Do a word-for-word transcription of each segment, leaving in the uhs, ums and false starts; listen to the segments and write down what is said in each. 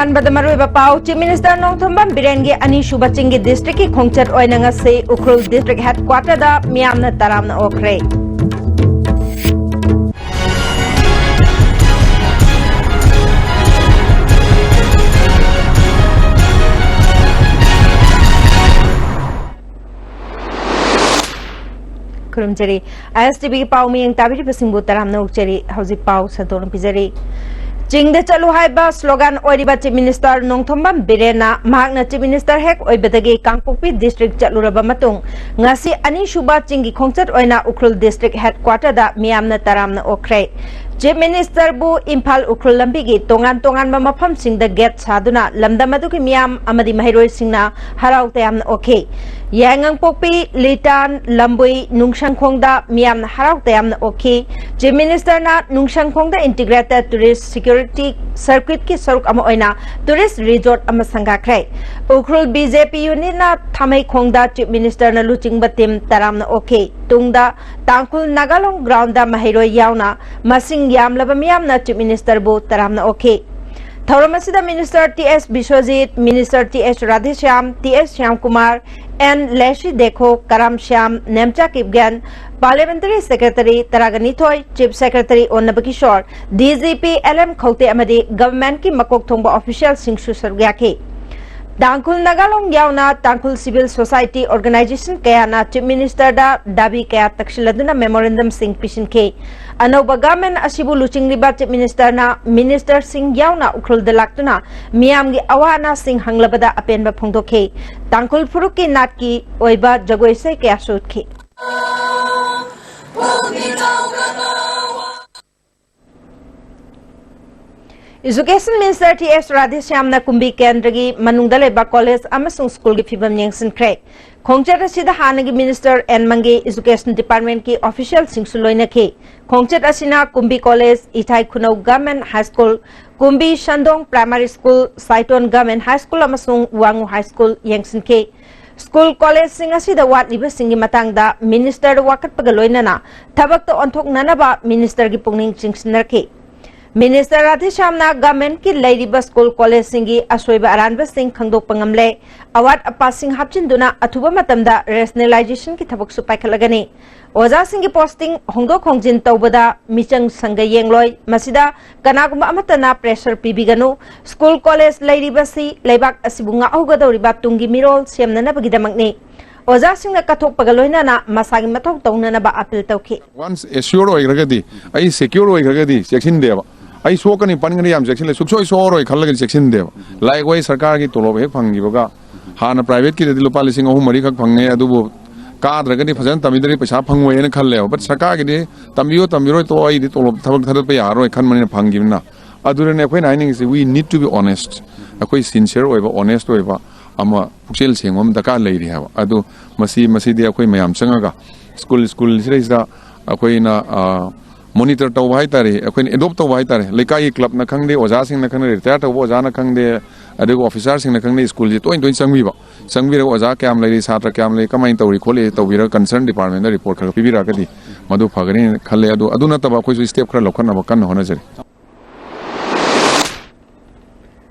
ꯑꯍꯥꯟꯕꯗ ꯃꯔꯨꯑꯣꯏꯕ ꯄꯥꯎ, Chief Minister ꯅꯣꯡꯊꯣꯝꯕꯝ ꯕꯤꯔꯦꯟꯒꯤ ꯑꯅꯤꯁꯨꯕ ꯆꯤꯡꯒꯤ district ꯀꯤ ꯈꯣꯡꯆꯠ ꯑꯣꯏꯅ ꯉꯁꯤ ꯎꯈ꯭ꯔꯨꯜ district headquarter ꯗ ꯃꯤꯌꯥꯝꯅ ꯇꯔꯥꯝꯅ ꯑꯣꯛꯈ꯭ꯔꯦ꯫ ꯈꯨꯔꯨꯝꯖꯔꯤ꯫ ISTV ꯒꯤ ꯄꯥꯎ ꯃꯤꯌꯦꯡ ꯇꯥꯕꯤꯔꯤꯕꯁꯤꯡꯕꯨ ꯇꯔꯥꯝꯅ ꯑꯣꯛꯆꯔꯤ꯫ ꯍꯧꯖꯤꯛ ꯄꯥꯎ ꯁꯟꯗꯣꯛꯅ ꯄꯤꯖꯔꯤ꯫ ꯆꯤꯡꯗ ꯆꯠꯂꯨ ꯍꯥꯏꯕ slogan ꯑꯣꯏꯔꯤꯕ Chief Minister ꯅꯣꯡꯊꯣꯝꯕꯝ ꯕꯤꯔꯦꯟꯅ ꯃꯍꯥꯛꯅ Chief Minister ꯍꯦꯛ ꯑꯣꯏꯕꯗꯒꯤ ꯀꯥꯡꯄꯣꯛꯄꯤ district ꯆꯠꯂꯨꯔꯕ ꯃꯇꯨꯡ, ꯉꯁꯤ ꯑꯅꯤꯁꯨꯕ ꯆꯤꯡꯒꯤ ꯈꯣꯡꯆꯠ ꯑꯣꯏꯅ ꯎꯈ꯭ꯔꯨꯜ district headquarter ꯗ ꯃꯤꯌꯥꯝꯅ ꯇꯔꯥꯝꯅ ꯑꯣꯛꯈ꯭ꯔꯦ꯫ Chief Minister ꯕꯨ ꯏꯝꯐꯥꯜ ꯎꯈ꯭ꯔꯨꯜ ꯂꯝꯕꯤꯒꯤ ꯇꯣꯉꯥꯟ ꯇꯣꯉꯥꯟꯕ ꯃꯐꯝꯁꯤꯡꯗ gate ꯁꯥꯗꯨꯅ ꯂꯝꯗꯝ ꯑꯗꯨꯒꯤ ꯃꯤꯌꯥꯝ ꯑꯃꯗꯤ ꯃꯍꯩꯔꯣꯏꯁꯤꯡꯅ ꯍꯔꯥꯎ ꯇꯌꯥꯝꯅ ꯑꯣꯛꯈꯤ꯫ ꯌꯥꯏꯉꯪꯄꯣꯛꯄꯤ, ꯂꯤꯇꯥꯟ, ꯂꯝꯕꯨꯏ, ꯅꯨꯡꯁꯪꯈꯣꯡꯗ ꯃꯤꯌꯥꯝꯅ ꯍꯔꯥꯎ ꯇꯌꯥꯝꯅ ꯑꯣꯛꯈꯤ꯫ Chief Minister ꯅ ꯅꯨꯡꯁꯪꯈꯣꯡꯗ integrated tourist security circuit ꯀꯤ ꯁꯔꯨꯛ ꯑꯃ ꯑꯣꯏꯅ tourist resort ꯑꯃ ꯁꯪꯒꯥꯈ꯭ꯔꯦ꯫ ꯎꯈ꯭ꯔꯨꯜ BJP unit ꯅ ꯊꯥꯃꯩꯈꯣꯡꯗ Chief Minister ꯅ ꯂꯨꯆꯤꯡꯕ team ꯇꯔꯥꯝꯅ ꯑꯣꯛꯈꯤ꯫ ꯇꯨꯡꯗ ꯇꯥꯡꯈꯨꯜ ꯅꯥꯒꯥꯂꯣꯡ ground ꯗ ꯃꯍꯩꯔꯣꯏ ꯌꯥꯎꯅ ꯃꯁꯤꯡ ꯌꯥꯝꯂꯕ ꯃꯤꯌꯥꯝꯅ Chief Minister ꯕꯨ ꯇꯔꯥꯝꯅ ꯑꯣꯛꯈꯤ꯫ ꯊꯧꯔꯝ ꯑꯁꯤꯗ Minister T S Biswajit, Minister T S Radheshyam, T S Shyamkumar, N Losii Dikho, Karam Shyam, Nemcha Kipgen, Parliamentary Secretary ꯇꯔꯥꯒ ꯅꯤꯊꯣꯏ, Chief Secretary O Nabakishore, DGP L M Khaute ꯑꯃꯗꯤ government ꯀꯤ ꯃꯀꯣꯛ ꯊꯣꯡꯕ official ꯁꯤꯡꯁꯨ ꯁꯔꯨꯛ ꯌꯥꯈꯤ꯫ ꯇꯥꯡꯈꯨꯜ ꯅꯥꯒꯥꯂꯣꯡ ꯌꯥꯎꯅ ꯇꯥꯡꯈꯨꯜ civil society organization ꯀꯌꯥꯅ Chief Minister ꯗ ꯗꯥꯕꯤ ꯀꯌꯥ ꯇꯛꯁꯤꯜꯂꯗꯨꯅ memorandum ꯁꯤꯡ ꯄꯤꯁꯤꯟꯈꯤ꯫ ꯑꯅꯧꯕ government ꯑꯁꯤꯕꯨ ꯂꯨꯆꯤꯡꯂꯤꯕ Chief Minister ꯅ minister ꯁꯤꯡ ꯌꯥꯎꯅ ꯎꯈ꯭ꯔꯨꯜꯗ ꯂꯥꯛꯇꯨꯅ ꯃꯤꯌꯥꯝꯒꯤ ꯑꯋꯥ ꯑꯅꯥꯁꯤꯡ ꯍꯪꯂꯕꯗ ꯑꯄꯦꯟꯕ ꯐꯣꯡꯗꯣꯛꯈꯤ꯫ ꯇꯥꯡꯈꯨꯜ ꯐꯨꯔꯨꯞꯀꯤ ꯅꯥꯠꯀꯤ ꯑꯣꯏꯕ ꯖꯒꯣꯏ ꯏꯁꯩ ꯀꯌꯥꯁꯨ ꯎꯠꯈꯤ꯫ Education Minister ꯇꯤ ꯑꯦꯁ ꯔꯥꯙꯦꯁ꯭ꯌꯥꯝꯅ ꯀꯨꯝꯕꯤ ꯀꯦꯟꯗ꯭ꯔꯒꯤ ꯃꯅꯨꯡꯗ ꯂꯩꯕ college ꯑꯃꯁꯨꯡ school ꯒꯤ ꯐꯤꯕꯝ ꯌꯦꯡꯁꯤꯟꯈ꯭ꯔꯦ꯫ ꯈꯣꯡꯆꯠ ꯑꯁꯤꯗ ꯍꯥꯟꯅꯒꯤ Minister ꯑꯦꯟ ꯃꯪꯒꯦ, Education Department ꯀꯤ official ꯁꯤꯡꯁꯨ ꯂꯣꯏꯅꯈꯤ꯫ ꯈꯣꯡꯆꯠ ꯑꯁꯤꯅ ꯀꯨꯝꯕꯤ College, ꯏꯊꯥꯏ ꯈꯨꯅꯧ Government High School, ꯀꯨꯝꯕꯤ ꯁꯟꯗꯣꯡ Primary School, ꯁꯥꯏꯇꯣꯟ Government High School ꯑꯃꯁꯨꯡ ꯋꯥꯡꯉꯨ High School ꯌꯦꯡꯁꯤꯟꯈꯤ꯫ School college ꯁꯤꯡ ꯑꯁꯤꯗ ꯋꯥꯠꯂꯤꯕꯁꯤꯡꯒꯤ ꯃꯇꯥꯡꯗ Minister ꯗ ꯋꯥꯀꯠꯄꯒ ꯂꯣꯏꯅꯅ ꯊꯕꯛꯇ ꯑꯣꯟꯊꯣꯛꯅꯅꯕ Minister ꯒꯤ ꯄꯨꯛꯅꯤꯡ ꯆꯤꯡꯁꯤꯟꯅꯔꯛꯈꯤ꯫ ꯃꯤꯅꯤꯁꯇꯔ ꯔꯥꯙꯦꯁ꯭ꯌꯥꯝꯅ ꯒꯚꯔꯟꯃꯦꯟꯠꯀꯤ ꯂꯩꯔꯤꯕ ꯁ꯭ꯀꯨꯜ ꯀꯣꯂꯦꯖꯁꯤꯡꯒꯤ ꯑꯁꯣꯏꯕ ꯑꯔꯥꯟꯕꯁꯤꯡ ꯈꯪꯗꯣꯛꯄ ꯉꯝꯂꯦ꯫ ꯑꯋꯥꯠ ꯑꯄꯥꯁꯤꯡ ꯍꯥꯞꯆꯤꯟꯗꯨꯅ ꯑꯊꯨꯕ ꯃꯇꯝꯗ ꯔꯦꯁꯅꯦꯂꯥꯏꯖꯦꯁꯟꯒꯤ ꯊꯕꯛꯁꯨ ꯄꯥꯏꯈꯠꯂꯒꯅꯤ꯫ ꯑꯣꯖꯥꯁꯤꯡꯒꯤ ꯄꯣꯁꯇꯤꯡ ꯍꯣꯡꯗꯣꯛ ꯍꯣꯡꯖꯤꯟ ꯇꯧꯕꯗ ꯃꯤꯆꯪ ꯁꯪꯒ ꯌꯦꯡꯂꯣꯏ꯫ ꯃꯁꯤꯗ ꯀꯅꯥꯒꯨꯝꯕ ꯑꯃꯠꯇꯅ ꯄ꯭ꯔꯦꯁꯔ ꯄꯤꯕꯤꯒꯅꯨ꯫ ꯁ꯭ꯀꯨꯜ ꯀꯣꯂꯦꯖ ꯂꯩꯔꯤꯕꯁꯤ ꯂꯩꯕꯥꯛ ꯑꯁꯤꯕꯨ ꯉꯥꯛꯍꯧꯒꯗꯧꯔꯤꯕ ꯇꯨꯡꯒꯤ ꯃꯤꯔꯣꯜ ꯁꯦꯝꯅꯅꯕꯒꯤꯗꯃꯛꯅꯤ꯫ ꯑꯣꯖꯥꯁꯤꯡꯅ ꯀꯠꯊꯣꯛꯄꯒ ꯂꯣꯏꯅꯅ ꯃꯁꯥꯒꯤ ꯃꯊꯧ ꯇꯧꯅꯅꯕ ꯑꯄꯤꯜ ꯇꯧꯈꯤ꯫ Once assured ꯑꯣꯏꯈ꯭ꯔꯒꯗꯤ, ꯑꯩ secure ꯑꯣꯏꯈ꯭ꯔꯒꯗꯤ ꯆꯦꯛꯁꯤꯟꯗꯦꯕ꯫ ꯑꯩ ꯁꯣꯛꯀꯅꯤ ꯄꯟꯒꯅꯤ ꯌꯥꯝ ꯆꯦꯛꯁꯤꯜꯂꯦ, ꯁꯨꯛꯁꯣꯏ ꯁꯣꯛꯑꯔꯣꯏ ꯈꯜꯂꯒꯗꯤ ꯆꯦꯛꯁꯤꯟꯗꯦꯕ꯫ Like ꯑꯩꯈꯣꯏ ꯁꯔꯀꯥꯔꯒꯤ ꯇꯣꯂꯣꯞ ꯍꯦꯛ ꯐꯪꯈꯤꯕꯒ, ꯍꯥꯟꯅ privateꯀꯤꯗꯗꯤ ꯂꯨꯄꯥ ꯂꯤꯁꯤꯡ ꯑꯍꯨꯝ ꯃꯔꯤꯈꯛ ꯐꯪꯉꯦ, ꯑꯗꯨꯕꯨ ꯀꯥꯗ꯭ꯔꯒꯗꯤ ꯐꯖꯅ ꯇꯝꯕꯤꯗ꯭ꯔꯗꯤ ꯄꯩꯁꯥ ꯐꯪꯉꯣꯏꯅ ꯈꯜꯂꯦꯕ꯫ But ꯁꯔꯀꯥꯔꯒꯤꯗꯤ ꯇꯝꯕꯤꯌꯣ ꯇꯝꯕꯤꯔꯣꯏ ꯇꯣꯛꯑꯣ, ꯑꯩꯗꯤ ꯇꯣꯂꯣꯞ ꯊꯕꯛ ꯊꯥꯗꯠꯄ ꯌꯥꯔꯔꯣꯏ ꯈꯟꯕꯅꯤꯅ ꯐꯪꯈꯤꯕꯅꯤꯅ꯫ ꯑꯗꯨꯅꯅꯦ ꯑꯩꯈꯣꯏꯅ ꯍꯥꯏꯅꯤꯡꯉꯤꯁꯤ, we need to be honest꯫ ꯑꯩꯈꯣꯏ sincere ꯑꯣꯏꯕ, honest ꯑꯣꯏꯕ ꯑꯃ, ꯄꯨꯛꯆꯦꯜ ꯁꯦꯡꯕ ꯑꯃ ꯗꯔꯀꯥꯔ ꯂꯩꯔꯤ ꯍꯥꯏꯕ꯫ ꯑꯗꯨ ꯃꯁꯤ, ꯃꯁꯤꯗꯤ ꯑꯩꯈꯣꯏ ꯃꯌꯥꯝ ꯆꯪꯉꯒ ꯁ꯭ꯀꯨꯜ, ꯁ꯭ꯀꯨꯜ ꯁꯤꯗꯩꯁꯤꯗ ꯑꯩꯈꯣꯏꯅ, ꯑ, monitor ꯇꯧꯕ ꯍꯥꯏꯇꯥꯔꯦ, ꯑꯩꯈꯣꯏꯅ adopt ꯇꯧꯕ ꯍꯥꯏꯇꯥꯔꯦ꯫ ꯂꯩꯀꯥꯏꯒꯤ clubꯅ ꯈꯪꯗꯦ, ꯑꯣꯖꯥꯁꯤꯡꯅ ꯈꯪꯗꯦ, retire ꯇꯧꯕ ꯑꯣꯖꯥꯅ ꯈꯪꯗꯦ, ꯑꯗꯨꯒ officerꯁꯤꯡꯅ ꯈꯪꯗꯦ, ꯁ꯭ꯀꯨꯜꯁꯦ ꯇꯣꯏꯅ ꯇꯣꯏꯅ ꯆꯪꯕꯤꯕ, ꯆꯪꯕꯤꯔꯒ ꯑꯣꯖꯥ ꯀꯌꯥꯝ ꯂꯩꯔꯤ, ꯁꯥꯇ꯭ꯔ ꯀꯌꯥꯝ ꯂꯩ, ꯀꯃꯥꯏꯅ ꯇꯧꯔꯤ ꯈꯣꯠꯂꯤ ꯇꯧꯕꯤꯔꯒ concern departmentꯗ report ꯈꯔ ꯈꯔ ꯄꯤꯕꯤꯔꯛꯑꯒꯗꯤ ꯃꯗꯨ ꯐꯒꯅꯤ ꯈꯜꯂꯦ꯫ ꯑꯗꯨ, ꯑꯗꯨ ꯅꯠꯇꯕ ꯑꯩꯈꯣꯏꯁꯨ step ꯈꯔ ꯂꯧꯈꯠꯅꯕ ꯀꯟꯅ ꯍꯣꯠꯅꯖꯔꯤ꯫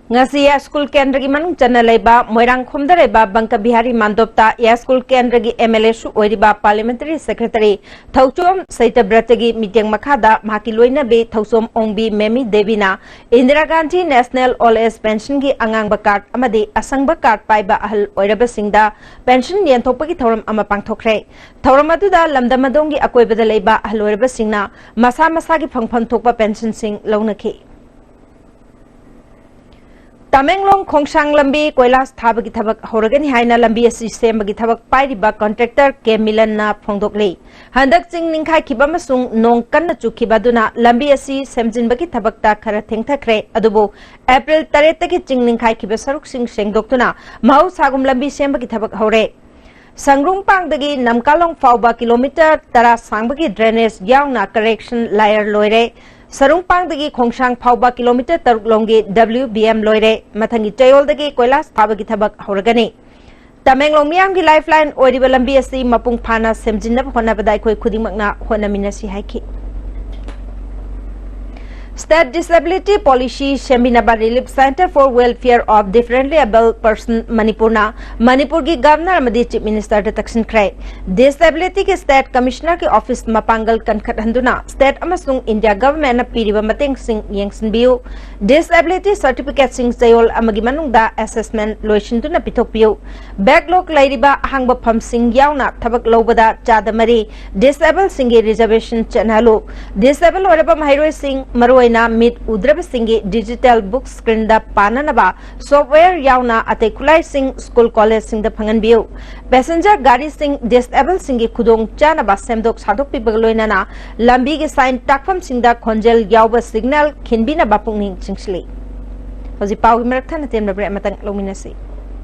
ꯉꯁꯤ ꯌꯥꯏꯁ꯭ꯀꯨꯜ ꯀꯦꯟꯗ꯭ꯔꯒꯤ ꯃꯅꯨꯡ ꯆꯟꯅ ꯂꯩꯕ ꯃꯣꯏꯔꯥꯡꯈꯣꯝꯗ ꯂꯩꯕ ꯕꯪꯀ ꯕꯤꯍꯥꯔꯤ ꯃꯥꯟꯗꯣꯞꯇ ꯌꯥꯏꯁ꯭ꯀꯨꯜ ꯀꯦꯟꯗ꯭ꯔꯒꯤ MLAꯁꯨ ꯑꯣꯏꯔꯤꯕ parliamentary secretary ꯊꯧꯆꯣꯝ ꯁꯩꯇꯕ꯭ꯔꯇꯒꯤ ꯃꯤꯠꯌꯦꯡ ꯃꯈꯥꯗ ꯃꯍꯥꯛꯀꯤ ꯂꯣꯏꯅꯕꯤ ꯊꯧꯆꯣꯝ ꯑꯣꯡꯕꯤ ꯃꯦꯃꯤ ꯗꯦꯕꯤꯅ Indira Gandhi National Old Age Pensionꯒꯤ ꯑꯉꯥꯡꯕ card ꯑꯃꯗꯤ ꯑꯁꯪꯕ card ꯄꯥꯏꯕ ꯑꯍꯜ ꯑꯣꯏꯔꯕꯁꯤꯡꯗ pension ꯌꯦꯟꯊꯣꯛꯄꯒꯤ ꯊꯧꯔꯝ ꯑꯃ ꯄꯥꯡꯊꯣꯛꯈ꯭ꯔꯦ꯫ ꯊꯧꯔꯝ ꯑꯗꯨꯗ ꯂꯝꯗꯝ ꯑꯗꯣꯝꯒꯤ ꯑꯀꯣꯏꯕꯗ ꯂꯩꯕ ꯑꯍꯜ ꯑꯣꯏꯔꯕꯁꯤꯡꯅ ꯃꯁꯥ ꯃꯁꯥꯒꯤ ꯐꯪꯐꯝ ꯊꯣꯛꯄ pensionꯁꯤꯡ ꯂꯧꯅꯈꯤ꯫ ꯇꯃꯦꯡꯂꯣꯡ ꯈꯣꯡꯁꯥꯡ ꯂꯝꯕꯤ ꯀꯣꯏꯂꯥꯁ ꯊꯥꯕꯒꯤ ꯊꯕꯛ ꯍꯧꯔꯒꯅꯤ ꯍꯥꯏꯅ ꯂꯝꯕꯤ ꯑꯁꯤ ꯁꯦꯝꯕꯒꯤ ꯊꯕꯛ ꯄꯥꯏꯔꯤꯕ contractor ꯀꯦ ꯃꯤꯂꯟꯅ ꯐꯣꯡꯗꯣꯛꯂꯤ꯫ ꯍꯟꯗꯛ ꯆꯤꯡ ꯅꯤꯡꯈꯥꯏꯈꯤꯕ ꯑꯃꯁꯨꯡ ꯅꯣꯡ ꯀꯟꯅ ꯆꯨꯈꯤꯕ ꯑꯗꯨꯅ ꯂꯝꯕꯤ ꯑꯁꯤ ꯁꯦꯝꯖꯤꯟꯕꯒꯤ ꯊꯕꯛꯇ ꯈꯔ ꯊꯦꯡꯊꯈ꯭ꯔꯦ, ꯑꯗꯨꯕꯨ ꯑꯦꯄ꯭ꯔꯤꯜ ꯇꯔꯦꯠꯇꯒꯤ ꯆꯤꯡ ꯅꯤꯡꯈꯥꯏꯈꯤꯕ ꯁꯔꯨꯛꯁꯤꯡ ꯁꯦꯡꯗꯣꯛꯇꯨꯅ ꯃꯍꯧꯁꯥꯒꯨꯝ ꯂꯝꯕꯤ ꯁꯦꯝꯕꯒꯤ ꯊꯕꯛ ꯍꯧꯔꯦ꯫ ꯁꯪꯒ꯭ꯔꯨꯡꯄꯥꯡꯗꯒꯤ ꯅꯝꯀꯥꯂꯣꯡ ꯐꯥꯎꯕ ꯀꯤꯂꯣꯃꯤꯇꯔ ꯇꯔꯥ ꯁꯥꯡꯕꯒꯤ drainage ꯌꯥꯎꯅ correction layer ꯂꯣꯏꯔꯦ꯫ ꯁꯔꯨꯡꯄꯥꯡꯗꯒꯤ ꯈꯣꯡꯁꯥꯡ ꯐꯥꯎꯕ ꯀꯤꯂꯣꯃꯤꯇꯔ ꯇꯔꯨꯛ ꯂꯣꯝꯒꯤ WBM ꯂꯣꯏꯔꯦ꯫ ꯃꯊꯪꯒꯤ ꯆꯌꯣꯜꯗꯒꯤ ꯀꯣꯏꯂꯥꯁ ꯊꯥꯕꯒꯤ ꯊꯕꯛ ꯍꯧꯔꯒꯅꯤ꯫ ꯇꯃꯦꯡꯂꯣꯡ ꯃꯤꯌꯥꯝꯒꯤ lifeline ꯑꯣꯏꯔꯤꯕ ꯂꯝꯕꯤ ꯑꯁꯤ ꯃꯄꯨꯡ ꯐꯥꯅ ꯁꯦꯝꯖꯤꯟꯅꯕ ꯍꯣꯠꯅꯕꯗ ꯑꯩꯈꯣꯏ ꯈꯨꯗꯤꯡꯃꯛꯅ ꯍꯣꯠꯅꯃꯤꯟꯅꯁꯤ ꯍꯥꯏꯈꯤ꯫ State Disability Policy ꯁꯦꯝꯕꯤꯅꯕ Relief Centre for Welfare of Differently Abled Person ꯃꯅꯤꯄꯨꯔꯅ ꯃꯅꯤꯄꯨꯔꯒꯤ Governor ꯑꯃꯗꯤ Chief Ministerꯗ ꯇꯛꯁꯤꯟꯈ꯭ꯔꯦ꯫ Disabilityꯒꯤ State Commissionerꯒꯤ office ꯃꯄꯥꯡꯒꯜ ꯀꯟꯈꯠꯍꯟꯗꯨꯅ state ꯑꯃꯁꯨꯡ India Governmentꯅ ꯄꯤꯔꯤꯕ ꯃꯇꯦꯡꯁꯤꯡ ꯌꯦꯡꯁꯤꯟꯕꯤꯌꯨ꯫ Disability certificateꯁꯤꯡ ꯆꯌꯣꯜ ꯑꯃꯒꯤ ꯃꯅꯨꯡꯗ assessment ꯂꯣꯏꯁꯤꯟꯗꯨꯅ ꯄꯤꯊꯣꯛꯄꯤꯌꯨ꯫ Backlog ꯂꯩꯔꯤꯕ ꯑꯍꯥꯡꯕ ꯐꯝꯁꯤꯡ ꯌꯥꯎꯅ ꯊꯕꯛ ꯂꯧꯕꯗ ꯆꯥꯗ ꯃꯔꯤ Disabledꯁꯤꯡꯒꯤ reservation ꯆꯠꯅꯍꯜꯂꯨ꯫ Disable ꯑꯣꯏꯔꯕ ꯃꯍꯩꯔꯣꯏꯁꯤꯡ, ꯃꯔꯨꯑꯣꯏꯅ ꯃꯤꯠ ꯎꯗ꯭ꯔꯕꯁꯤꯡꯒꯤ digital book screenꯗ ꯄꯥꯅꯅꯕ software ꯌꯥꯎꯅ ꯑꯇꯩ ꯈꯨꯠꯂꯥꯏꯁꯤꯡ school collegeꯁꯤꯡꯗ ꯐꯪꯍꯟꯕꯤꯌꯨ꯫ Passenger ꯒꯥꯔꯤꯁꯤꯡ Disableꯁꯤꯡꯒꯤ ꯈꯨꯗꯣꯡ ꯆꯥꯅꯕ ꯁꯦꯝꯗꯣꯛ ꯁꯥꯗꯣꯛꯄꯤꯕꯒ ꯂꯣꯏꯅꯅ ꯂꯝꯕꯤꯒꯤ sign ꯇꯥꯛꯐꯝꯁꯤꯡꯗ ꯈꯣꯟꯖꯦꯜ ꯌꯥꯎꯕ signal ꯈꯤꯟꯕꯤꯅꯕ ꯄꯨꯛꯅꯤꯡ ꯆꯤꯡꯁꯤꯜꯂꯤ꯫ ꯍꯧꯖꯤꯛ ꯄꯥꯎꯒꯤ ꯃꯔꯛ ꯊꯠꯅ ꯇꯦꯟꯕ break ꯑꯃꯇꯪ ꯂꯧꯃꯤꯟꯅꯁꯤ꯫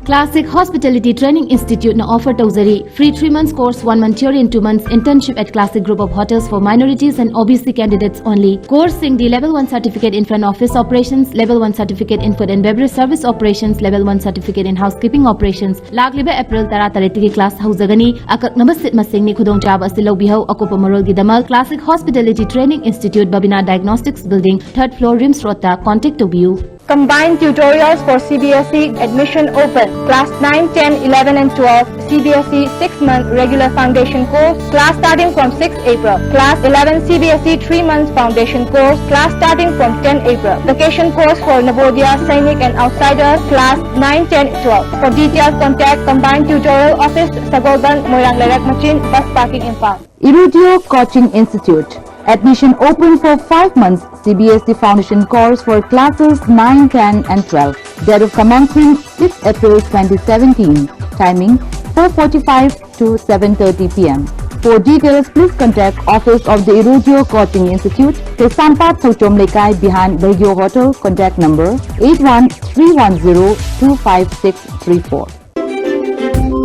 Classic Hospitality Training Instituteꯅ offer ꯇꯧꯖꯔꯤ free three months course, one month theory and two months internship at Classic Group of Hotels for minorities and O B C candidates only. Courseꯁꯤꯡꯗꯤ level one certificate in front office operations, level one certificate in food and beverage service operations, level one certificate in housekeeping operations꯫ ꯂꯥꯛꯂꯤꯕ April ꯇꯔꯥ ꯇꯔꯦꯠꯇꯒꯤ class ꯍꯧꯖꯒꯅꯤ꯫ ꯑꯀꯛꯅꯕ seat ꯃꯁꯤꯡꯅꯤ꯫ ꯈꯨꯗꯣꯡꯆꯥꯕ ꯑꯁꯤ ꯂꯧꯕꯤꯍꯧ꯫ ꯑꯀꯨꯞꯄ ꯃꯔꯣꯜꯒꯤꯗꯃꯛ Classic Hospitality Training Institute, Babina Diagnostics Building, third floor, RIMS Roadꯇ contact ꯇꯧꯕꯤꯌꯨ꯫ Combined Tutorials for C B S E admission open. Class nine, ten, eleven and twelve, C B S E six-month regular foundation course, class starting from sixth April. Class eleven, C B S E three months foundation course, class starting from tenth April. Vacation course for Navodaya, Sainik and outsiders, class nine, ten, twelve. For details, contact Combined Tutorial Office, Sagolband, Moirang Lerak Machin, bus parking, Imphal. Irudio Coaching Institute. Admission open for five months C B S E foundation course for classes nine, ten and twelve. Date of commencement six April twenty seventeen. Timing four forty-five to seven thirty P M. For details, please contact Office of the Irudio Coaching Institute, Kaisampad Thouchom Leikai behind Baigyo Hotel. Contact number eight one three one zero two five six three four.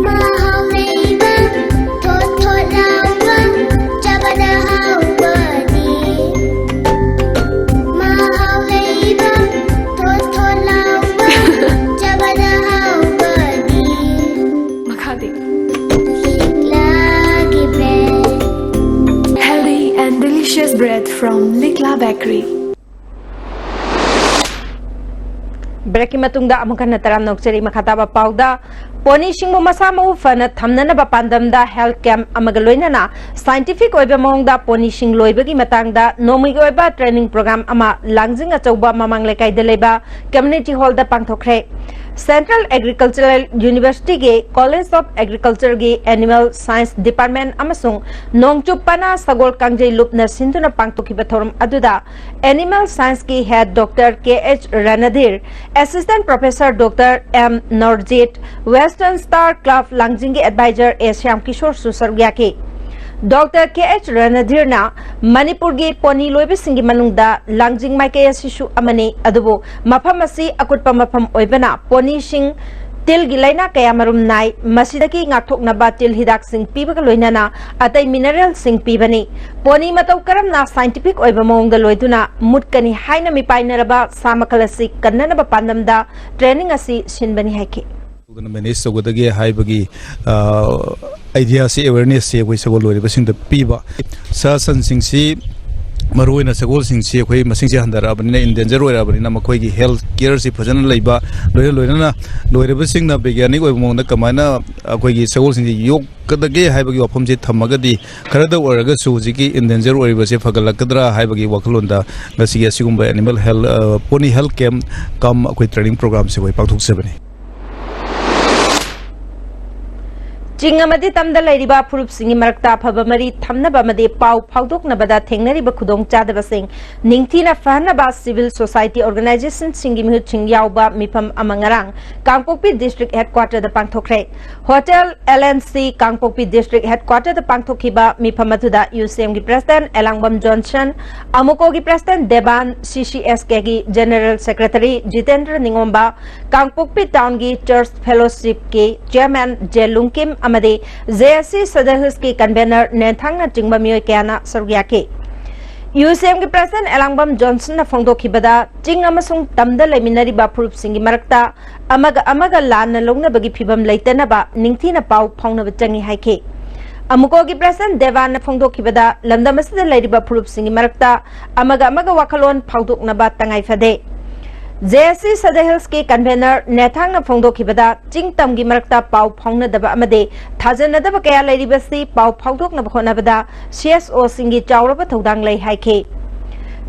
ꯃꯍꯥꯎ ꯂꯩꯕ, ꯊꯣꯠ ꯊꯣꯠ ꯂꯥꯎꯕ, ꯆꯥꯕꯗ ꯍꯥꯎꯕꯅꯤ꯫ ꯃꯍꯥꯎ ꯂꯩꯕ, ꯊꯣꯠ ꯊꯣꯠ ꯂꯥꯎꯕ, ꯆꯥꯕꯗ ꯍꯥꯎꯕꯅꯤ꯫ ꯃꯈꯥꯗꯤ꯫ ꯂꯤꯛꯂꯥꯒꯤ bread꯫ Healthy and delicious bread from Likla Bakery. ꯕ꯭ꯔꯦꯛꯀꯤ ꯃꯇꯨꯡꯗ ꯑꯃꯨꯛ ꯍꯟꯅ ꯇꯔꯥꯝꯅ ꯑꯣꯛꯆꯔꯤ꯫ ꯃꯈꯥ ꯇꯥꯕ ꯄꯥꯎꯗ, ꯄꯣꯅꯤꯁꯤꯡꯕꯨ ꯃꯁꯥ ꯃꯎ ꯐꯅ ꯊꯝꯅꯅꯕ ꯄꯥꯟꯗꯝꯗ ꯍꯦꯜꯊ ꯀꯦꯝꯞ ꯑꯃꯒ ꯂꯣꯏꯅꯅ ꯁꯥꯏꯟꯇꯤꯐꯤꯛ ꯑꯣꯏꯕ ꯃꯑꯣꯡꯗ ꯄꯣꯅꯤꯁꯤꯡ ꯂꯣꯏꯕꯒꯤ ꯃꯇꯥꯡꯗ ꯅꯣꯡꯃꯒꯤ ꯑꯣꯏꯕ ꯇ꯭ꯔꯦꯅꯤꯡ ꯄ꯭ꯔꯣꯒ꯭ꯔꯥꯝ ꯑꯃ ꯂꯥꯡꯖꯤꯡ ꯑꯆꯧꯕ ꯃꯃꯥꯡ ꯂꯩꯀꯥꯏꯗ ꯂꯩꯕ ꯀꯝꯃ꯭ꯌꯨꯅꯤꯇꯤ ꯍꯣꯜꯗ ꯄꯥꯡꯊꯣꯛꯈ꯭ꯔꯦ꯫ ꯁꯦꯟꯇ꯭ꯔꯦꯜ ꯑꯦꯒ꯭ꯔꯤꯀꯜꯆꯔꯦꯜ ꯌꯨꯅꯤꯚꯔꯁꯤꯇꯤꯒꯤ ꯀꯣꯂꯦꯖ ꯑꯣꯐ ꯑꯦꯒ꯭ꯔꯤꯀꯜꯆꯔꯒꯤ ꯑꯦꯅꯤꯃꯦꯜ ꯁꯥꯏꯟꯁ ꯗꯤꯄꯥꯔꯠꯃꯦꯟ ꯑꯃꯁꯨꯡ ꯅꯣꯡꯆꯨꯞ ꯄꯅꯥ ꯁꯒꯣꯜ ꯀꯥꯡꯖꯩ ꯂꯨꯞꯅ ꯁꯤꯟꯗꯨꯅ ꯄꯥꯡꯊꯣꯛꯈꯤꯕ ꯊꯧꯔꯝ ꯑꯗꯨꯗ ꯑꯦꯅꯤꯃꯦꯜ ꯁꯥꯏꯟꯁꯀꯤ head doctor K H Randhir, assistant professor doctor M Norjit, western star club ꯂꯥꯡꯖꯤꯡꯒꯤ ꯑꯦꯗꯚꯥꯏꯖꯔ ꯑꯦ ꯁ꯭ꯌꯥꯝ ꯀꯤꯁꯣꯔꯁꯨ ꯁꯔꯨꯛ ꯌꯥꯈꯤ꯫ ꯗꯣꯛꯇꯔ ꯀꯦ ꯑꯩꯆ ꯔꯅꯙꯤꯔꯅ ꯃꯅꯤꯄꯨꯔꯒꯤ ꯄꯣꯅꯤ ꯂꯣꯏꯕꯁꯤꯡꯒꯤ ꯃꯅꯨꯡꯗ ꯂꯥꯡꯖꯤꯡ ꯃꯥꯏꯀꯩ ꯑꯁꯤꯁꯨ ꯑꯃꯅꯤ, ꯑꯗꯨꯕꯨ ꯃꯐꯝ ꯑꯁꯤ ꯑꯀꯨꯠꯄ ꯃꯐꯝ ꯑꯣꯏꯕꯅ ꯄꯣꯅꯤꯁꯤꯡ ꯇꯤꯜꯒꯤ ꯂꯥꯏꯅꯥ ꯀꯌꯥ ꯃꯔꯨꯝ ꯅꯥꯏ꯫ ꯃꯁꯤꯗꯒꯤ ꯉꯥꯛꯊꯣꯛꯅꯕ ꯇꯤꯜ ꯍꯤꯗꯥꯛꯁꯤꯡ ꯄꯤꯕꯒ ꯂꯣꯏꯅꯅ ꯑꯇꯩ ꯃꯤꯅꯔꯦꯜꯁꯤꯡ ꯄꯤꯕꯅꯤ꯫ ꯄꯣꯅꯤ ꯃꯇꯧ ꯀꯔꯝꯅ ꯁꯥꯏꯟꯇꯤꯐꯤꯛ ꯑꯣꯏꯕ ꯃꯑꯣꯡꯗ ꯂꯣꯏꯗꯨꯅ ꯃꯨꯠꯀꯅꯤ ꯍꯥꯏꯅ ꯃꯤꯄꯥꯏꯅꯔꯕ ꯁꯥ ꯃꯈꯜ ꯑꯁꯤ ꯀꯟꯅꯅꯕ ꯄꯥꯟꯗꯝꯗ ꯇ꯭ꯔꯦꯅꯤꯡ ꯑꯁꯤ ꯁꯤꯟꯕꯅꯤ ꯍꯥꯏꯈꯤ꯫ ꯇꯧꯗꯅ ꯃꯦꯅꯦꯖ ꯇꯧꯒꯗꯒꯦ ꯍꯥꯏꯕꯒꯤ ꯑꯥꯏꯗꯤꯌꯥꯁꯤ, ꯑꯦꯋꯦꯔꯅꯦꯁꯁꯤ ꯑꯩꯈꯣꯏ ꯁꯒꯣꯜ ꯂꯣꯏꯔꯤꯕꯁꯤꯡꯗ ꯄꯤꯕ꯫ ꯁꯥ ꯁꯟꯁꯤꯡꯁꯤ ꯃꯔꯨꯑꯣꯏꯅ ꯁꯒꯣꯜꯁꯤꯡꯁꯤ ꯑꯩꯈꯣꯏ ꯃꯁꯤꯡꯁꯦ ꯍꯟꯊꯔꯛꯑꯕꯅꯤꯅ, ꯏꯟꯗꯦꯟꯖꯔ ꯑꯣꯏꯔꯛꯑꯕꯅꯤꯅ ꯃꯈꯣꯏꯒꯤ ꯍꯦꯜꯊ ꯀꯤꯌꯔꯁꯤ ꯐꯖꯅ ꯂꯩꯕ, ꯂꯣꯏꯅ ꯂꯣꯏꯅꯅ ꯂꯣꯏꯔꯤꯕꯁꯤꯡꯅ ꯕꯩꯒ꯭ꯌꯥꯅꯤꯛ ꯑꯣꯏꯕ ꯃꯑꯣꯡꯗ ꯀꯃꯥꯏꯅ ꯑꯩꯈꯣꯏꯒꯤ ꯁꯒꯣꯜꯁꯤꯡꯁꯤ ꯌꯣꯛꯀꯗꯒꯦ ꯍꯥꯏꯕꯒꯤ ꯋꯥꯐꯝꯁꯦ ꯊꯝꯃꯒꯗꯤ ꯈꯔꯗ ꯑꯣꯏꯔꯒꯁꯨ ꯍꯧꯖꯤꯛꯀꯤ ꯏꯟꯗꯦꯟꯖꯔ ꯑꯣꯏꯔꯤꯕꯁꯦ ꯐꯒꯠꯂꯛꯀꯗ꯭ꯔꯥ ꯍꯥꯏꯕꯒꯤ ꯋꯥꯈꯜꯂꯣꯟꯗ ꯉꯁꯤꯒꯤ ꯑꯁꯤꯒꯨꯝꯕ animal health, pony health camp ꯀꯝ ꯑꯩꯈꯣꯏ ꯇ꯭ꯔꯦꯅꯤꯡ ꯄ꯭ꯔꯣꯒ꯭ꯔꯥꯝꯁꯦ ꯑꯩꯈꯣꯏ ꯄꯥꯡꯊꯣꯛꯆꯕꯅꯤ꯫ ꯆꯤꯡ ꯑꯃꯗꯤ ꯇꯝꯗ ꯂꯩꯔꯤꯕ ꯐꯨꯔꯨꯞꯁꯤꯡꯒꯤ ꯃꯔꯛꯇ ꯑꯐꯕ ꯃꯔꯤ ꯊꯝꯅꯕ ꯑꯃꯗꯤ ꯄꯥꯎ ꯐꯥꯎꯗꯣꯛꯅꯕꯗ ꯊꯦꯡꯅꯔꯤꯕ ꯈꯨꯗꯣꯡꯆꯥꯗꯕꯁꯤꯡ ꯅꯤꯡꯊꯤꯅ ꯐꯍꯟꯅꯕ ꯁꯤꯚꯤꯜ ꯁꯣꯁꯥꯏꯇꯤ ꯑꯣꯔꯒꯅꯥꯏꯖꯦꯁꯟꯁꯤꯡꯒꯤ ꯃꯤꯍꯨꯠꯁꯤꯡ ꯌꯥꯎꯕ ꯃꯤꯐꯝ ꯑꯃ ꯉꯔꯥꯡ ꯀꯥꯡꯄꯣꯛꯄꯤ ꯗꯤꯁꯇ꯭ꯔꯤꯛ ꯍꯦꯗꯀ꯭ꯋꯥꯇꯔꯗ ꯄꯥꯡꯊꯣꯛꯈ꯭ꯔꯦ꯫ Hotel L N C Kangpokpi district ꯍꯦꯗꯀ꯭ꯋꯥꯇꯔꯗ ꯄꯥꯡꯊꯣꯛꯈꯤꯕ ꯃꯤꯐꯝ ꯑꯗꯨꯗ ꯌꯨ ꯁꯤ ꯑꯦꯝꯒꯤ ꯄ꯭ꯔꯦꯁꯤꯗꯦꯟꯠ ꯑꯦꯂꯥꯡꯕꯝ ꯖꯣꯟꯁꯟ, ꯑꯃꯨꯀꯣꯒꯤ president Dewan, C C S ꯀꯦꯒꯤ ꯖꯦꯅꯔꯦꯜ ꯁꯦꯀ꯭ꯔꯦꯇꯔꯤ ꯖꯤꯇꯦꯟꯗ꯭ꯔ ꯅꯤꯉꯣꯝꯕ, ꯀꯥꯡꯄꯣꯛꯄꯤ ꯇꯥꯎꯟꯒꯤ ꯆꯔꯆ ꯐꯦꯂꯣꯁꯤꯞꯀꯤ ꯆꯤꯌꯔꯃꯦꯟ ꯖꯦ ꯂꯨꯡꯀꯤꯝ ꯑꯃꯗꯤ ꯖꯦ ꯑꯦꯁ ꯁꯤ ꯁꯗꯔ ꯍꯤꯜꯁꯀꯤ ꯀꯟꯚꯦꯅꯔ ꯅꯦꯟꯊꯥꯡꯅꯆꯤꯡꯕ ꯃꯤꯑꯣꯏ ꯀꯌꯥꯅ ꯁꯔꯨꯛ ꯌꯥꯈꯤ꯫ ꯌꯨ ꯁꯤ ꯑꯦꯝꯒꯤ ꯄ꯭ꯔꯦꯁꯤꯗꯦꯟꯠ ꯑꯦꯂꯥꯡꯕꯝ ꯖꯣꯟꯁꯟꯅ ꯐꯣꯡꯗꯣꯛꯈꯤꯕꯗ, ꯆꯤꯡ ꯑꯃꯁꯨꯡ ꯇꯝꯗ ꯂꯩꯃꯤꯟꯅꯔꯤꯕ ꯐꯨꯔꯨꯞꯁꯤꯡꯒꯤ ꯃꯔꯛꯇ ꯑꯃꯒ ꯑꯃꯒ ꯂꯥꯟꯅ ꯂꯧꯅꯕꯒꯤ ꯐꯤꯚꯝ ꯂꯩꯇꯅꯕ ꯅꯤꯡꯊꯤꯅ ꯄꯥꯎ ꯐꯥꯎꯅꯕ ꯆꯪꯏ ꯍꯥꯏꯈꯤ꯫ ꯑꯃꯨꯀꯣꯒꯤ ꯄ꯭ꯔꯦꯁꯤꯗꯦꯟꯠ ꯗꯦꯕꯥꯟꯅ ꯐꯣꯡꯗꯣꯛꯈꯤꯕꯗ, ꯂꯝꯗꯝ ꯑꯁꯤꯗ ꯂꯩꯔꯤꯕ ꯐꯨꯔꯨꯞꯁꯤꯡꯒꯤ ꯃꯔꯛꯇ ꯑꯃꯒ ꯑꯃꯒ ꯋꯥꯈꯜꯂꯣꯟ ꯐꯥꯎꯗꯣꯛꯅꯕ ꯇꯉꯥꯏ ꯐꯗꯦ꯫ ꯖꯦ ꯑꯦꯁ ꯁꯤ ꯁꯗ ꯍꯤꯜꯁꯀꯤ ꯀꯟꯚꯦꯅꯔ ꯅꯦꯊꯥꯡꯅ ꯐꯣꯡꯗꯣꯛꯈꯤꯕꯗ, ꯆꯤꯡ ꯇꯝꯒꯤ ꯃꯔꯛꯇ ꯄꯥꯎ ꯐꯥꯎꯅꯗꯕ ꯑꯃꯗꯤ ꯊꯥꯖꯅꯗꯕ ꯀꯌꯥ ꯂꯩꯔꯤꯕꯁꯤ ꯄꯥꯎ ꯐꯥꯎꯗꯣꯛꯅꯕ ꯍꯣꯠꯅꯕꯗ ꯁꯤ ꯑꯦꯁ ꯑꯣꯁꯤꯡꯒꯤ ꯆꯥꯎꯔꯕ ꯊꯧꯗꯥꯡ ꯂꯩ ꯍꯥꯏꯈꯤ꯫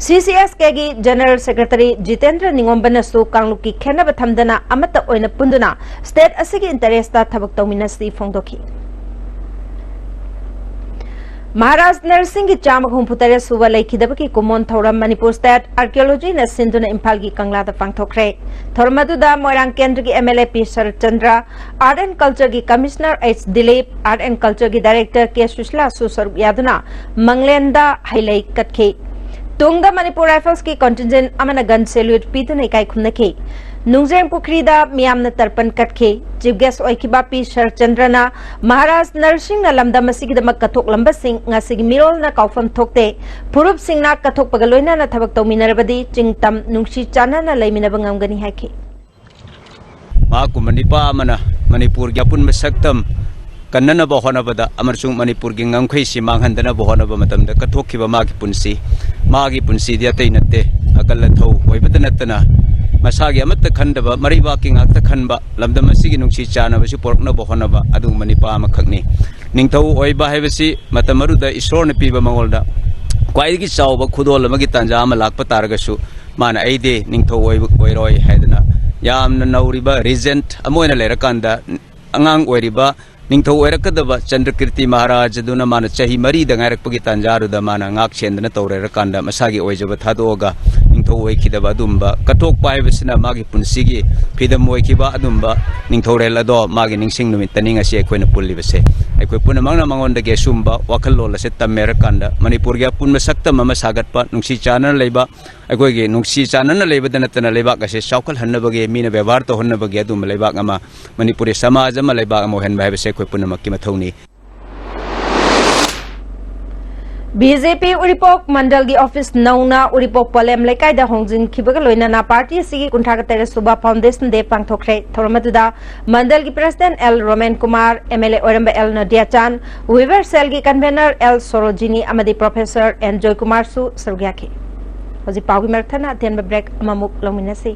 ꯁꯤ ꯁꯤ ꯑꯦꯁ ꯀꯦꯒꯤ ꯖꯦꯅꯔꯦꯜ ꯁꯦꯀ꯭ꯔꯦꯇꯔꯤ ꯖꯤꯇꯦꯟꯗ꯭ꯔ ꯅꯤꯉꯣꯝꯕꯅꯁꯨ ꯀꯥꯡꯂꯨꯞꯀꯤ ꯈꯦꯟꯅꯕ ꯊꯝꯗꯅ ꯑꯃꯠꯇ ꯑꯣꯏꯅ ꯄꯨꯟꯗꯨꯅ ꯁ꯭ꯇꯦꯠ ꯑꯁꯤꯒꯤ ꯏꯟꯇꯔꯦꯁꯇ ꯊꯕꯛ ꯇꯧꯃꯤꯟꯅꯁꯤ ꯐꯣꯡꯗꯣꯛꯈꯤ꯫ ꯃꯍꯥꯔꯥꯖ ꯅꯔꯁꯤꯡꯒꯤ ꯆꯥꯝꯃꯒ ꯍꯨꯝꯐꯨ ꯇꯔꯦꯠ ꯁꯨꯕ ꯂꯩꯈꯤꯗꯕꯒꯤ ꯀꯨꯝꯑꯣꯟ ꯊꯧꯔꯝ ꯃꯅꯤꯄꯨꯔ ꯁ꯭ꯇꯦꯠ ꯑꯥꯔꯀꯤꯑꯣꯂꯣꯖꯤꯅ ꯁꯤꯟꯗꯨꯅ ꯏꯝꯐꯥꯜꯒꯤ ꯀꯪꯂꯥꯗ ꯄꯥꯡꯊꯣꯛꯈ꯭ꯔꯦ꯫ ꯊꯧꯔꯝ ꯑꯗꯨꯗ ꯃꯣꯏꯔꯥꯡ ꯀꯦꯟꯗ꯭ꯔꯒꯤ M L A P Saratchandra, art and ꯀꯜꯆꯔꯒꯤ commissioner H Dilip, art and ꯀꯜꯆꯔꯒꯤ ꯗꯥꯏꯔꯦꯛꯇꯔ ꯀꯦ ꯁꯨꯁꯤꯂꯥꯁꯨ ꯁꯔꯨꯛ ꯌꯥꯗꯨꯅ ꯃꯪꯂꯦꯟꯗ ꯍꯩꯂꯩ ꯀꯠꯈꯤ꯫ ꯇꯨꯡꯗ ꯃꯅꯤꯄꯨꯔ ꯔꯥꯏꯐꯜꯁꯀꯤ ꯀꯟꯇꯤꯟꯖꯦꯟ ꯑꯃꯅ ꯒꯟ ꯁꯦꯂ꯭ꯌꯨꯠ ꯄꯤꯗꯨꯅ ꯏꯀꯥꯏ ꯈꯨꯝꯅꯈꯤ꯫ ꯅꯨꯡꯖ꯭ꯔꯦꯡ ꯄꯨꯈ꯭ꯔꯤꯗ ꯃꯤꯌꯥꯝꯅ ꯇꯔꯄꯟ ꯀꯠꯈꯤ꯫ ꯆꯤꯐ ꯒꯦꯁ ꯑꯣꯏꯈꯤꯕ ꯄꯤ ꯁꯔꯠꯆꯟꯗ꯭ꯔꯅ ꯃꯍꯥꯔꯥꯖ ꯅꯔꯁꯤꯡꯅ ꯂꯝꯗꯝ ꯑꯁꯤꯒꯤꯗꯃꯛ ꯀꯠꯊꯣꯛꯂꯝꯕꯁꯤꯡ ꯉꯁꯤꯒꯤ ꯃꯤꯔꯣꯜꯅ ꯀꯥꯎꯐꯝ ꯊꯣꯛꯇꯦ꯫ ꯐꯨꯔꯨꯞꯁꯤꯡꯅ ꯀꯠꯊꯣꯛꯄꯒ ꯂꯣꯏꯅꯅ ꯊꯕꯛ ꯇꯧꯃꯤꯟꯅꯔꯕꯗꯤ ꯆꯤꯡ ꯇꯝ ꯅꯨꯡꯁꯤ ꯆꯥꯟꯅꯅ ꯂꯩꯃꯤꯟꯅꯕ ꯉꯝꯒꯅꯤ ꯍꯥꯏꯈꯤ꯫ ꯃꯍꯥꯛꯀꯨꯝꯕ ꯅꯤꯄꯥ ꯑꯃꯅ ꯃꯅꯤꯄꯨꯔꯒꯤ ꯑꯄꯨꯟꯕ ꯁꯛꯇꯝ ꯀꯟꯅꯅꯕ ꯍꯣꯠꯅꯕꯗ ꯑꯃꯁꯨꯡ ꯃꯅꯤꯄꯨꯔꯒꯤ ꯉꯝꯈꯩꯁꯤ ꯃꯥꯡꯍꯟꯗꯅꯕ ꯍꯣꯠꯅꯕ ꯃꯇꯝꯗ ꯀꯠꯊꯣꯛꯈꯤꯕ ꯃꯥꯒꯤ ꯄꯨꯟꯁꯤ, ꯃꯥꯒꯤ ꯄꯨꯟꯁꯤꯗꯤ ꯑꯇꯩ ꯅꯠꯇꯦ, ꯑꯀꯜ ꯑꯊꯧ ꯑꯣꯏꯕꯇ ꯅꯠꯇꯅ ꯃꯁꯥꯒꯤ ꯑꯃꯠꯇ ꯈꯟꯗꯕ, ꯃꯔꯩꯕꯥꯛꯀꯤ ꯉꯥꯛꯇ ꯈꯟꯕ, ꯂꯝꯗꯝ ꯑꯁꯤꯒꯤ ꯅꯨꯡꯁꯤ ꯆꯥꯟꯅꯕꯁꯨ ꯄꯨꯔꯛꯅꯕ ꯍꯣꯠꯅꯕ ꯑꯗꯨꯒꯨꯝꯕ ꯅꯤꯄꯥ ꯑꯃꯈꯛꯅꯤ꯫ ꯅꯤꯡꯊꯧ ꯑꯣꯏꯕ ꯍꯥꯏꯕꯁꯤ ꯃꯇꯝ ꯑꯗꯨꯗ ꯏꯁꯣꯔꯅ ꯄꯤꯕ ꯃꯉꯣꯟꯗ ꯈ꯭ꯋꯥꯏꯗꯒꯤ ꯆꯥꯎꯕ ꯈꯨꯗꯣꯜ ꯑꯃꯒꯤ ꯇꯥꯟꯖꯥ ꯑꯃ ꯂꯥꯛꯄ ꯇꯥꯔꯒꯁꯨ, ꯃꯥꯅ "ꯑꯩꯗꯤ ꯅꯤꯡꯊꯧ ꯑꯣꯏꯕ ꯑꯣꯏꯔꯣꯏ" ꯍꯥꯏꯗꯅ ꯌꯥꯝꯅ ꯅꯧꯔꯤꯕ ꯔꯤꯖꯦꯟꯠ ꯑꯃ ꯑꯣꯏꯅ ꯂꯩꯔꯀꯥꯟꯗ, ꯑꯉꯥꯡ ꯑꯣꯏꯔꯤꯕ ꯅꯤꯡꯊꯧ ꯑꯣꯏꯔꯛꯀꯗꯕ ꯆꯟꯗ꯭ꯔꯀꯤꯔꯇꯤ ꯃꯍꯥꯔꯥꯖ ꯑꯗꯨꯅ ꯃꯥꯅ ꯆꯍꯤ ꯃꯔꯤꯗ ꯉꯥꯏꯔꯛꯄꯒꯤ ꯇꯥꯟꯖꯥꯗꯨꯗ ꯃꯥꯅ ꯉꯥꯛ ꯁꯦꯟꯗꯅ ꯇꯧꯔꯦꯔꯀꯥꯟꯗ ꯃꯁꯥꯒꯤ ꯑꯣꯏꯖꯕ ꯊꯥꯗꯣꯛꯑꯒ ꯅꯤꯡꯊꯧ ꯑꯣꯏꯈꯤꯗꯕ ꯑꯗꯨꯝꯕ ꯀꯠꯊꯣꯛꯄ ꯍꯥꯏꯕꯁꯤꯅ ꯃꯥꯒꯤ ꯄꯨꯟꯁꯤꯒꯤ ꯐ꯭ꯔꯤꯗꯝ ꯑꯣꯏꯈꯤꯕ ꯑꯗꯨꯝꯕ ꯅꯤꯡꯊꯧꯔꯦꯜ ꯑꯗꯣ ꯃꯥꯒꯤ ꯅꯤꯡꯁꯤꯡ ꯅꯨꯃꯤꯠꯇꯅꯤ ꯉꯁꯤ ꯑꯩꯈꯣꯏꯅ ꯄꯨꯜꯂꯤꯕꯁꯦ꯫ ꯑꯩꯈꯣꯏ ꯄꯨꯝꯅꯃꯛꯅ ꯃꯉꯣꯟꯗꯒꯤ ꯑꯁꯨꯝꯕ ꯋꯥꯈꯜꯂꯣꯟ ꯑꯁꯦ ꯇꯝꯃꯦꯔꯀꯥꯟꯗ ꯃꯅꯤꯄꯨꯔꯒꯤ ꯑꯄꯨꯟꯕ ꯁꯛꯇꯝ ꯑꯃ ꯁꯥꯒꯠꯄ, ꯅꯨꯡꯁꯤ ꯆꯥꯟꯅꯅ ꯂꯩꯕ, ꯑꯩꯈꯣꯏꯒꯤ ꯅꯨꯡꯁꯤ ꯆꯥꯟꯅꯅ ꯂꯩꯕꯗ ꯅꯠꯇꯅ ꯂꯩꯕꯥꯛ ꯑꯁꯦ ꯆꯥꯎꯈꯠꯍꯟꯅꯕꯒꯤ, ꯃꯤꯅ ꯕꯦꯕꯥꯔ ꯇꯧꯍꯟꯅꯕꯒꯤ ꯑꯗꯨꯝꯕ ꯂꯩꯕꯥꯛ ꯑꯃ, ꯃꯅꯤꯄꯨꯔꯤ ꯁꯃꯥꯖ ꯑꯃ, ꯂꯩꯕꯥꯛ ꯑꯃ ꯑꯣꯏꯍꯟꯕ ꯍꯥꯏꯕꯁꯦ ꯑꯩꯈꯣꯏ ꯄꯨꯝꯅꯃꯛꯀꯤ ꯃꯊꯧꯅꯤ꯫ ꯕꯤ ꯖꯦ ꯄꯤ ꯎꯔꯤꯄꯣꯛ ꯃꯟꯗꯜꯒꯤ ꯑꯣꯐꯤꯁ ꯅꯧꯅ ꯎꯔꯤꯄꯣꯛ ꯄꯣꯂꯦꯝ ꯂꯩꯀꯥꯏꯗ ꯍꯣꯡꯖꯤꯟꯈꯤꯕꯒ ꯂꯣꯏꯅꯅ ꯄꯥꯔꯇꯤ ꯑꯁꯤꯒꯤ ꯀꯨꯟꯊ꯭ꯔꯥ ꯇꯔꯦꯠ ꯁꯨꯕ ꯐꯥꯎꯟꯗꯦꯁꯟ ꯗꯦ ꯄꯥꯡꯊꯣꯛꯈ꯭ꯔꯦ꯫ ꯊꯧꯔꯝ ꯑꯗꯨꯗ ꯃꯟꯗꯜꯒꯤ president L Romen Kumar, M L A ꯑꯣꯏꯔꯝꯕ ꯑꯦꯜ ꯅꯗꯤꯌꯥꯆꯥꯟ, ꯋꯤꯚꯔ ꯁꯦꯜꯒꯤ ꯀꯟꯚꯦꯅꯔ ꯑꯦꯜ ꯁꯣꯔꯣꯖꯤꯅꯤ ꯑꯃꯗꯤ ꯄ꯭ꯔꯣꯐꯦꯁꯔ ꯑꯦꯟ ꯖꯣꯏꯀꯨꯃꯥꯔꯁꯨ ꯁꯔꯨꯛ ꯌꯥꯈꯤ꯫ ꯍꯧꯖꯤꯛ ꯄꯥꯎꯒꯤ ꯃꯔꯛ ꯊꯠꯅ ꯑꯇꯦꯟꯕ break ꯑꯃꯃꯨꯛ ꯂꯧꯃꯤꯟꯅꯁꯤ꯫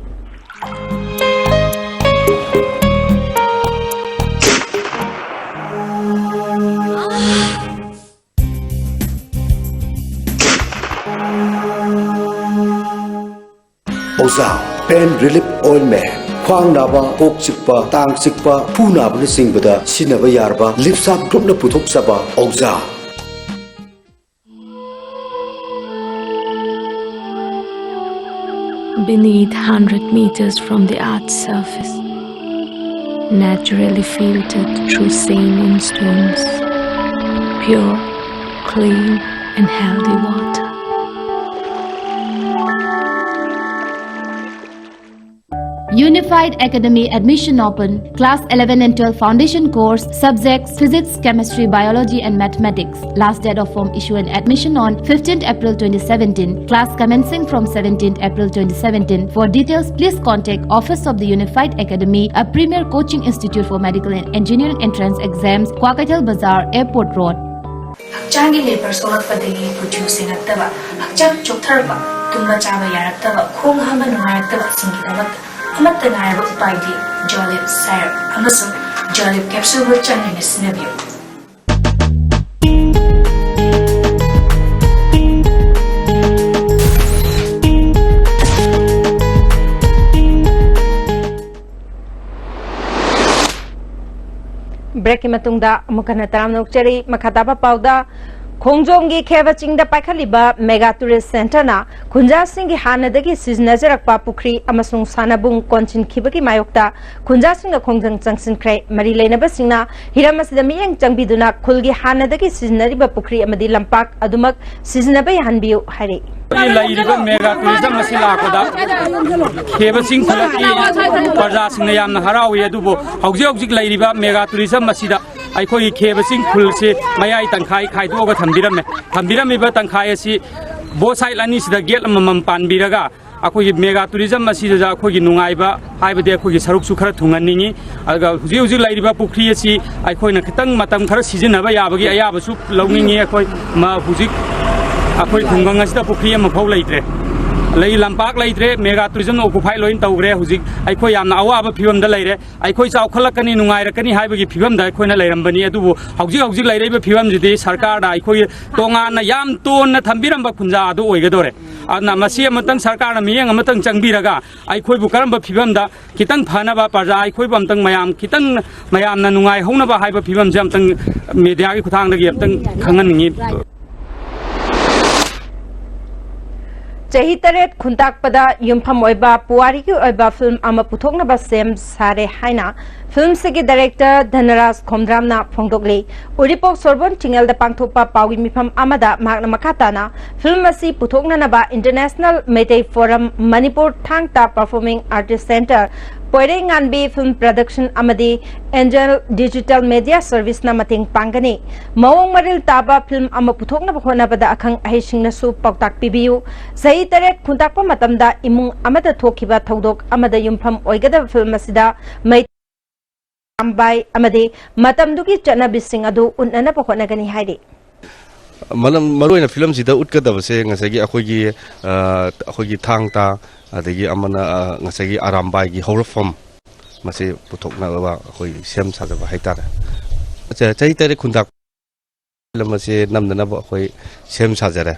ꯑꯣꯖꯥ Pain Relief Ointment꯫ ꯈ꯭ꯋꯥꯡ ꯅꯥꯕ, ꯀꯣꯛ ꯆꯤꯛꯄ, ꯇꯥꯡ ꯆꯤꯛꯄ, ꯈꯨ ꯅꯥꯕꯅꯆꯤꯡꯕꯗ ꯁꯤꯖꯤꯟꯅꯕ ꯌꯥꯔꯕ ꯂꯤꯞꯁꯥꯞ ꯒ꯭ꯔꯨꯞꯅ ꯄꯨꯊꯣꯛꯆꯕ ꯑꯣꯖꯥ꯫ Beneath, hundred meters from the earth's surface, naturally filtered through saline stones, pure, clean, and healthy water. Unified Academy admission open. Class eleven and twelve foundation course, subjects physics, chemistry, biology and mathematics. Last date of form issue and admission on fifteenth April twenty seventeen. Class commencing from seventeenth April twenty seventeen. For details, please contact Office of the Unified Academy, a premier coaching institute for medical and engineering entrance exams, Kwakeithel Bazar, Airport Road. ꯍꯛꯆꯥꯡꯒꯤ labour ꯁꯣꯛꯂꯛꯄꯗꯒꯤ ꯀꯨꯆꯨ ꯁꯦꯡꯉꯛꯇꯕ, ꯍꯛꯆꯥꯡ ꯆꯣꯛꯊꯔꯛꯄ, ꯇꯨꯝꯕ ꯆꯥꯕ ꯌꯥꯔꯛꯇꯕ, ꯈꯣꯡ ꯍꯥꯝꯕ ꯅꯨꯡꯉꯥꯏꯔꯛꯇꯕꯁꯤꯡꯒꯤꯗꯃꯛꯇ ꯑꯃꯠꯇ ꯉꯥꯏꯔꯕ ꯎꯄꯥꯏꯗꯤ ꯖꯣꯂꯤꯞ ꯁꯥꯏꯔꯞ ꯑꯃꯁꯨꯡ ꯖꯣꯂꯤꯞ ꯀꯦꯞꯁꯨꯜꯕꯨ ꯆꯥꯡ ꯅꯥꯏꯅ ꯁꯤꯖꯤꯟꯅꯕꯤꯌꯨ꯫ Breakꯀꯤ ꯃꯇꯨꯡꯗ ꯑꯃꯨꯛ ꯍꯟꯅ ꯇꯔꯥꯝꯅ ꯑꯣꯛꯆꯔꯤ꯫ ꯃꯈꯥ ꯇꯥꯕ ꯄꯥꯎꯗ, ꯈꯣꯡꯖꯣꯝꯒꯤ ꯈꯦꯕ ꯆꯤꯡꯗ ꯄꯥꯏꯈꯠꯂꯤꯕ Mega Tourist Centreꯅ ꯈꯨꯟꯖꯥꯁꯤꯡꯒꯤ ꯍꯥꯟꯅꯗꯒꯤ ꯁꯤꯖꯤꯟꯅꯖꯔꯛꯄ ꯄꯨꯈ꯭ꯔꯤ ꯑꯃꯁꯨꯡ ꯁꯥꯟꯅꯕꯨꯡ ꯀꯣꯟꯁꯤꯟꯈꯤꯕꯒꯤ ꯃꯥꯌꯣꯛꯇ ꯈꯨꯟꯖꯥꯁꯤꯡꯅ ꯈꯣꯡꯖꯪ ꯆꯪꯁꯤꯟꯈ꯭ꯔꯦ꯫ ꯃꯔꯤ ꯂꯩꯅꯕꯁꯤꯡꯅ ꯍꯤꯔꯝ ꯑꯁꯤꯗ ꯃꯤꯠꯌꯦꯡ ꯆꯪꯕꯤꯗꯨꯅ ꯈꯨꯜꯒꯤ ꯍꯥꯟꯅꯗꯒꯤ ꯁꯤꯖꯤꯟꯅꯔꯤꯕ ꯄꯨꯈ꯭ꯤ ꯑꯃꯗꯤ ꯂꯝꯄꯥꯛ ꯑꯗꯨꯃꯛ ꯁꯤꯖꯤꯟꯅꯕ ꯌꯥꯍꯟꯕꯤꯌꯨ ꯍꯥꯏꯔꯤ꯫ ꯂꯩꯔꯤꯕ Mega Tourism ꯑꯁꯤ ꯂꯥꯛꯄꯗ ꯈꯦꯕ ꯆꯤꯡ ꯈꯨꯜꯂꯛꯀꯤ ꯄ꯭ꯔꯖꯥꯁꯤꯡꯅ ꯌꯥꯝꯅ ꯍꯔꯥꯎꯏ, ꯑꯗꯨꯕꯨ ꯍꯧꯖꯤꯛ ꯍꯧꯖꯤꯛ ꯂꯩꯔꯤꯕ Mega Tourism ꯑꯁꯤꯗ ꯑꯩꯈꯣꯏꯒꯤ ꯈꯦꯕ ꯆꯤꯡ ꯈꯨꯜꯁꯤ ꯃꯌꯥꯏ ꯇꯪꯈꯥꯏ ꯈꯥꯏꯗꯣꯛꯑꯒ ꯊꯝꯕꯤꯔꯝꯃꯦ꯫ ꯊꯝꯕꯤꯔꯝꯃꯤꯕ ꯇꯪꯈꯥꯏ ꯑꯁꯤ both side ꯑꯅꯤꯁꯤꯗ gate ꯑꯃꯃꯝ ꯄꯥꯟꯕꯤꯔꯒ ꯑꯩꯈꯣꯏꯒꯤ Mega Tourism ꯑꯁꯤꯗꯁꯨ ꯑꯩꯈꯣꯏꯒꯤ ꯅꯨꯡꯉꯥꯏꯕ ꯍꯥꯏꯕꯗꯤ ꯑꯩꯈꯣꯏꯒꯤ ꯁꯔꯨꯛꯁꯨ ꯈꯔ ꯊꯨꯡꯍꯟꯅꯤꯡꯉꯤ꯫ ꯑꯗꯨꯒ ꯍꯧꯖꯤꯛ ꯍꯧꯖꯤꯛ ꯂꯩꯔꯤꯕ ꯄꯨꯈ꯭ꯔꯤ ꯑꯁꯤ ꯑꯩꯈꯣꯏꯅ ꯈꯤꯇꯪ ꯃꯇꯝ ꯈꯔ ꯁꯤꯖꯤꯟꯅꯕ ꯌꯥꯕꯒꯤ ꯑꯌꯥꯕꯁꯨ ꯂꯧꯅꯤꯡꯉꯤ꯫ ꯑꯩꯈꯣꯏ ꯃ-, ꯍꯧꯖꯤꯛ ꯑꯩꯈꯣꯏ ꯈꯨꯡꯒꯪ ꯑꯁꯤꯗ ꯄꯨꯈ꯭ꯔꯤ ꯑꯃꯐꯥꯎ ꯂꯩꯇ꯭ꯔꯦ꯫ ꯂꯩ ꯂꯝꯄꯥꯛ ꯂꯩꯇ꯭ꯔꯦ, ꯃꯦꯒꯥ ꯇꯨꯔꯤꯖꯝꯅ ꯑꯣꯀꯨꯄꯥꯏ ꯂꯣꯏꯅ ꯇꯧꯈ꯭ꯔꯦ꯫ ꯍꯧꯖꯤꯛ ꯑꯩꯈꯣꯏ ꯌꯥꯝꯅ ꯑꯋꯥꯕ ꯐꯤꯕꯝꯗ ꯂꯩꯔꯦ꯫ ꯑꯩꯈꯣꯏ ꯆꯥꯎꯈꯠꯂꯛꯀꯅꯤ, ꯅꯨꯡꯉꯥꯏꯔꯛꯀꯅꯤ ꯍꯥꯏꯕꯒꯤ ꯐꯤꯕꯝꯗ ꯑꯩꯈꯣꯏꯅ ꯂꯩꯔꯝꯕꯅꯤ꯫ ꯑꯗꯨꯕꯨ ꯍꯧꯖꯤꯛ ꯍꯧꯖꯤꯛ ꯂꯩꯔꯛꯏꯕ ꯐꯤꯕꯝꯁꯤꯗꯤ ꯁꯔꯀꯥꯔꯅ ꯑꯩꯈꯣꯏ ꯇꯣꯉꯥꯟꯅ ꯌꯥꯝ ꯇꯣꯟꯅ ꯊꯝꯕꯤꯔꯝꯕ ꯈꯨꯟꯖꯥ ꯑꯗꯨ ꯑꯣꯏꯒꯗꯧꯔꯦ꯫ ꯑꯗꯨꯅ ꯃꯁꯤ ꯑꯃꯇꯪ ꯁꯔꯀꯥꯔꯅ ꯃꯤꯠꯌꯦꯡ ꯑꯃꯇꯪ ꯆꯪꯕꯤꯔꯒ ꯑꯩꯈꯣꯏꯕꯨ ꯀꯔꯝꯕ ꯐꯤꯕꯝꯗ ꯈꯤꯇꯪ ꯐꯅꯕ, ꯄ꯭ꯔꯖꯥ ꯑꯩꯈꯣꯏꯕꯨ ꯑꯃꯇꯪ ꯃꯌꯥꯝ ꯈꯤꯇꯪ ꯃꯌꯥꯝꯅ ꯅꯨꯡꯉꯥꯏꯍꯧꯅꯕ ꯍꯥꯏꯕ ꯐꯤꯕꯝꯁꯦ ꯑꯃꯇꯪ ꯃꯦꯗꯤꯌꯥꯒꯤ ꯈꯨꯠꯊꯥꯡꯗꯒꯤ ꯑꯃꯇꯪ ꯈꯪꯍꯟꯅꯤꯡꯉꯤ꯫ ꯆꯍꯤ ꯇꯔꯦꯠ ꯈꯨꯟꯇꯥꯛꯄꯗ ꯌꯨꯝꯐꯝ ꯑꯣꯏꯕ ꯄꯨꯋꯥꯔꯤꯒꯤ ꯑꯣꯏꯕ ꯐꯤꯂꯝ ꯑꯃ ꯄꯨꯊꯣꯛꯅꯕ ꯁꯦꯝ ꯁꯥꯔꯦ ꯍꯥꯏꯅ ꯐꯤꯂꯝꯁꯤꯒꯤ ꯗꯥꯏꯔꯦꯛꯇꯔ ꯙꯅꯔꯥꯖ ꯈꯣꯝꯗ꯭ꯔꯥꯝꯅ ꯐꯣꯡꯗꯣꯛꯂꯤ꯫ ꯎꯔꯤꯄꯣꯛ ꯁꯣꯔꯕꯣꯟ ꯆꯤꯡꯉꯦꯜꯗ ꯄꯥꯡꯊꯣꯛꯄ ꯄꯥꯎꯒꯤ ꯃꯤꯐꯝ ꯑꯃꯗ ꯃꯍꯥꯛꯅ ꯃꯈꯥ ꯇꯥꯅ ꯐꯤꯂꯝ ꯑꯁꯤ ꯄꯨꯊꯣꯛꯅꯅꯕ International Meitei Forum Manipur, ꯊꯥꯡ ꯇꯥ Performing Artist Centre, ꯄꯣꯏꯔꯩꯉꯥꯟꯕꯤ Film Production ꯑꯃꯗꯤ Angel Digital Media Service ꯅ ꯃꯇꯦꯡ ꯄꯥꯡꯒꯅꯤ꯫ ꯃꯑꯣꯡ ꯃꯔꯤꯜ ꯇꯥꯕ ꯐꯤꯂꯝ ꯑꯃ ꯄꯨꯊꯣꯛꯅꯕ ꯍꯣꯠꯅꯕꯗ ꯑꯈꯪ ꯑꯍꯩꯁꯤꯡꯅꯁꯨ ꯄꯥꯎꯇꯥꯛ ꯄꯤꯕꯤꯌꯨ꯫ ꯆꯍꯤ ꯇꯔꯦꯠ ꯈꯨꯟꯇꯥꯛꯄ ꯃꯇꯝꯗ ꯏꯃꯨꯡ ꯑꯃꯗ ꯊꯣꯛꯈꯤꯕ ꯊꯧꯗꯣꯛ ꯑꯃꯗ ꯌꯨꯝꯐꯝ ꯑꯣꯏꯒꯗꯕ ꯐꯤꯂꯝ ꯑꯁꯤꯗ ꯃꯩ ꯑꯔꯥꯝꯕꯥꯏ ꯑꯃꯗꯤ ꯃꯇꯝꯗꯨꯒꯤ ꯆꯠꯅꯕꯤꯁꯤꯡ ꯑꯗꯨ ꯎꯠꯅꯅꯕ ꯍꯣꯠꯅꯒꯅꯤ ꯍꯥꯏꯔꯤ꯫ ꯃꯔꯝ ꯃꯔꯨꯑꯣꯏꯅ ꯐꯤꯂꯝꯁꯤꯗ ꯎꯠꯀꯗꯕꯁꯦ ꯉꯁꯥꯏꯒꯤ ꯑꯩꯈꯣꯏꯒꯤ ꯑ, ꯑꯩꯈꯣꯏꯒꯤ ꯊꯥꯡ ꯇꯥ, ꯑꯗꯒꯤ ꯑꯃꯅ ꯑ, ꯉꯁꯥꯏꯒꯤ ꯑꯔꯥꯝꯕꯥꯏꯒꯤ ꯍꯧꯔꯛꯐꯝ, ꯃꯁꯤ ꯄꯨꯊꯣꯛꯅꯕ ꯑꯩꯈꯣꯏ ꯁꯦꯝ ꯁꯥꯖꯕ ꯍꯥꯏꯇꯥꯔꯦ꯫ ꯆ- ꯆꯍꯤ ꯇꯔꯦꯠ ꯈꯨꯟꯇꯥꯛ ꯐꯤꯂꯝ ꯑꯁꯤ ꯅꯝꯗꯅꯕ ꯑꯩꯈꯣꯏ ꯁꯦꯝ ꯁꯥꯖꯔꯦ꯫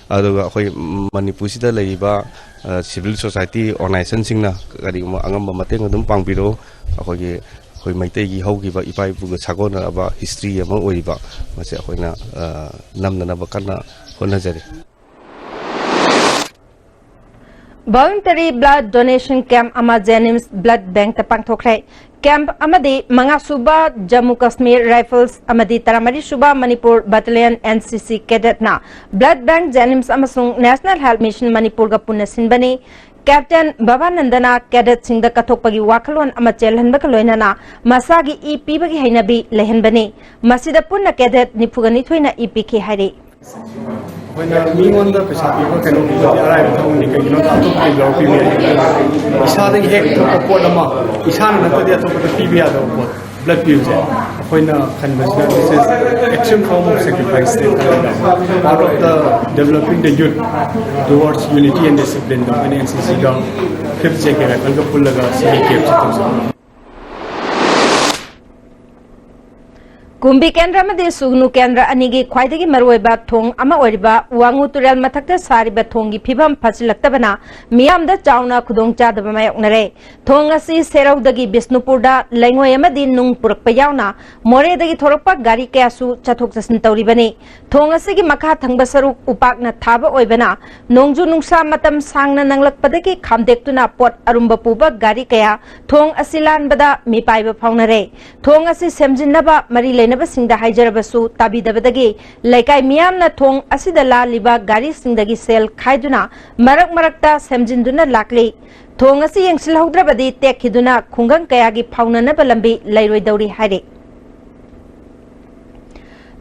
ꯑꯗꯨꯒ ꯑꯩꯈꯣꯏ ꯃꯅꯤꯄꯨꯔꯁꯤꯗ ꯂꯩꯔꯤꯕ ꯁꯤꯚꯤꯜ ꯁꯣꯁꯥꯏꯇꯤ ꯑꯣꯔꯒꯅꯥꯏꯖꯦꯁꯟꯁꯤꯡꯅ ꯀꯔꯤꯒꯨꯝꯕ ꯑꯉꯝꯕ ꯃꯇꯦꯡ ꯑꯗꯨꯝ ꯄꯥꯡꯕꯤꯔꯛꯎ꯫ ꯑꯩꯈꯣꯏꯒꯤ ꯑꯩꯈꯣꯏ ꯃꯩꯇꯩꯒꯤ ꯍꯧꯈꯤꯕ ꯏꯄꯥ ꯏꯄꯨꯒ ꯁꯥꯒꯣꯟꯅꯔꯕ ꯍꯤꯁꯇ꯭ꯔꯤ ꯑꯃ ꯑꯣꯏꯔꯤꯕ ꯃꯁꯤ ꯑꯩꯈꯣꯏꯅ ꯑ, ꯅꯝꯅꯅꯕ ꯀꯟꯅ ꯍꯣꯠꯅꯖꯔꯤ꯫ Voluntary Blood Donation Camp ꯑꯃ JNIMS Blood Bank ꯇ ꯄꯥꯡꯊꯣꯛꯈ꯭ꯔꯦ꯫ Camp ꯑꯃꯗꯤ ꯃꯉꯥ ꯁꯨꯕ Jammu Kashmir Rifles ꯑꯃꯗꯤ ꯇꯔꯥꯃꯔꯤ ꯁꯨꯕ Manipur Battalion NCC cadet ꯅ Blood Bank, JNIMS ꯑꯃꯁꯨꯡ National Health Mission ꯃꯅꯤꯄꯨꯔꯒ ꯄꯨꯟꯅ ꯁꯤꯟꯕꯅꯤ꯫ Captain ꯕꯕꯥꯅꯟꯗꯅ cadet ꯁꯤꯡꯗ ꯀꯠꯊꯣꯛꯄꯒꯤ ꯋꯥꯈꯜꯂꯣꯟ ꯑꯃ ꯆꯦꯜꯍꯟꯕꯒ ꯂꯣꯏꯅꯅ ꯃꯁꯥꯒꯤ ꯏ ꯄꯤꯕꯒꯤ ꯍꯩꯅꯕꯤ ꯂꯩꯍꯟꯕꯅꯤ꯫ ꯃꯁꯤꯗ ꯄꯨꯟꯅ cadet ꯅꯤꯐꯨꯒ ꯅꯤꯊꯣꯏꯅ ꯏ ꯄꯤꯈꯤ ꯍꯥꯏꯔꯤ꯫ ꯑꯩꯈꯣꯏꯅ ꯃꯤꯉꯣꯟꯗ ꯄꯩꯁꯥ ꯄꯤꯕ ꯀꯩꯅꯣ ꯄꯤꯕꯗꯤ ꯑꯔꯥꯏꯕ ꯊꯕꯛꯅꯤ꯫ ꯀꯩꯒꯤꯅꯣꯗ ꯑꯇꯣꯞꯄꯗꯒꯤ ꯂꯧꯔ ꯄꯤꯕ ꯌꯥꯏ꯫ ꯏꯁꯥꯗꯒꯤ ꯍꯦꯛ ꯊꯣꯛꯄ ꯄꯣꯠ ꯑꯃ ꯏꯁꯥꯅ ꯅꯠꯇ꯭ꯔꯗꯤ ꯑꯇꯣꯞꯄꯗ ꯄꯤꯕ ꯌꯥꯗꯕ ꯄꯣꯠ꯫ ꯂꯠꯄꯤꯕꯁꯦ ꯑꯩꯈꯣꯏꯅ ꯈꯟꯕꯁꯤꯅ this is extreme form of sacrifice ꯈꯜꯂꯒ part of the developing the youth towards unity and discipline ꯗ ꯑꯩꯈꯣꯏꯅ N C C ꯒ fifth J K rifle ꯒ ꯄꯨꯜꯂꯒ ꯁꯤꯒꯤ camp ꯁꯤ ꯇꯧꯖꯕꯅꯤ꯫ ꯀꯨꯝꯕꯤ ꯀꯦꯟꯗ꯭ꯔ ꯑꯃꯗꯤ ꯁꯨꯒꯅꯨ ꯀꯦꯟꯗ꯭ꯔ ꯑꯅꯤꯒꯤ ꯈ꯭ꯋꯥꯏꯗꯒꯤ ꯃꯔꯨꯑꯣꯏꯕ ꯊꯣꯡ ꯑꯃ ꯑꯣꯏꯔꯤꯕ ꯋꯥꯉꯨ ꯇꯨꯔꯦꯜ ꯃꯊꯛꯇ ꯁꯥꯔꯤꯕ ꯊꯣꯡꯒꯤ ꯐꯤꯕꯝ ꯐꯠꯁꯤꯜꯂꯛꯇꯕꯅ ꯃꯤꯌꯥꯝꯗ ꯆꯥꯎꯅ ꯈꯨꯗꯣꯡꯆꯥꯗꯕ ꯃꯥꯌꯣꯛꯅꯔꯦ꯫ ꯊꯣꯡ ꯑꯁꯤ ꯁꯦꯔꯧꯗꯒꯤ ꯕꯤꯁꯅꯨꯄꯨꯔꯗ ꯂꯩꯉꯣꯏ ꯑꯃꯗꯤ ꯅꯨꯡ ꯄꯨꯔꯛꯄ ꯌꯥꯎꯅ ꯃꯣꯔꯦꯗꯒꯤ ꯊꯣꯔꯛꯄ ꯒꯥꯔꯤ ꯀꯌꯥꯁꯨ ꯆꯠꯊꯣꯛ ꯆꯠꯁꯤꯟ ꯇꯧꯔꯤꯕꯅꯤ꯫ ꯊꯣꯡ ꯑꯁꯤꯒꯤ ꯃꯈꯥ ꯊꯪꯕ ꯁꯔꯨꯛ ꯎꯄꯥꯛꯅ ꯊꯥꯕ ꯑꯣꯏꯕꯅ ꯅꯣꯡꯖꯨ ꯅꯨꯡꯁꯥ ꯃꯇꯝ ꯁꯥꯡꯅ ꯅꯪꯂꯛꯄꯗꯒꯤ ꯈꯥꯝꯗꯦꯛꯇꯨꯅ ꯄꯣꯠ ꯑꯔꯨꯝꯕ ꯄꯨꯕ ꯒꯥꯔꯤ ꯀꯌꯥ ꯊꯣꯡ ꯑꯁꯤ ꯂꯥꯟꯕꯗ ꯃꯤꯄꯥꯏꯕ ꯐꯥꯎꯅꯔꯦ꯫ ꯊꯣꯡ ꯑꯁꯤ ꯁꯦꯝꯖꯤꯟꯅꯕ ꯃꯔꯤ ꯂꯩꯅꯕꯁꯤꯡꯗ ꯍꯥꯏꯖꯔꯕꯁꯨ ꯇꯥꯕꯤꯗꯕꯗꯒꯤ ꯂꯩꯀꯥꯏ ꯃꯤꯌꯥꯝꯅ ꯊꯣꯡ ꯑꯁꯤꯗ ꯂꯥꯜꯂꯤꯕ ꯒꯥꯔꯤꯁꯤꯡꯗꯒꯤ ꯁꯦꯜ ꯈꯥꯏꯗꯨꯅ ꯃꯔꯛ ꯃꯔꯛꯇ ꯁꯦꯝꯖꯤꯟꯗꯨꯅ ꯂꯥꯛꯂꯤ꯫ ꯊꯣꯡ ꯑꯁꯤ ꯌꯦꯡꯁꯤꯜꯍꯧꯗ꯭ꯔꯕꯗꯤ ꯇꯦꯛꯈꯤꯗꯨꯅ ꯈꯨꯡꯒꯪ ꯀꯌꯥꯒꯤ ꯐꯥꯎꯅꯅꯕ ꯂꯝꯕꯤ ꯂꯩꯔꯣꯏꯗꯧꯔꯤ ꯍꯥꯏꯔꯤ꯫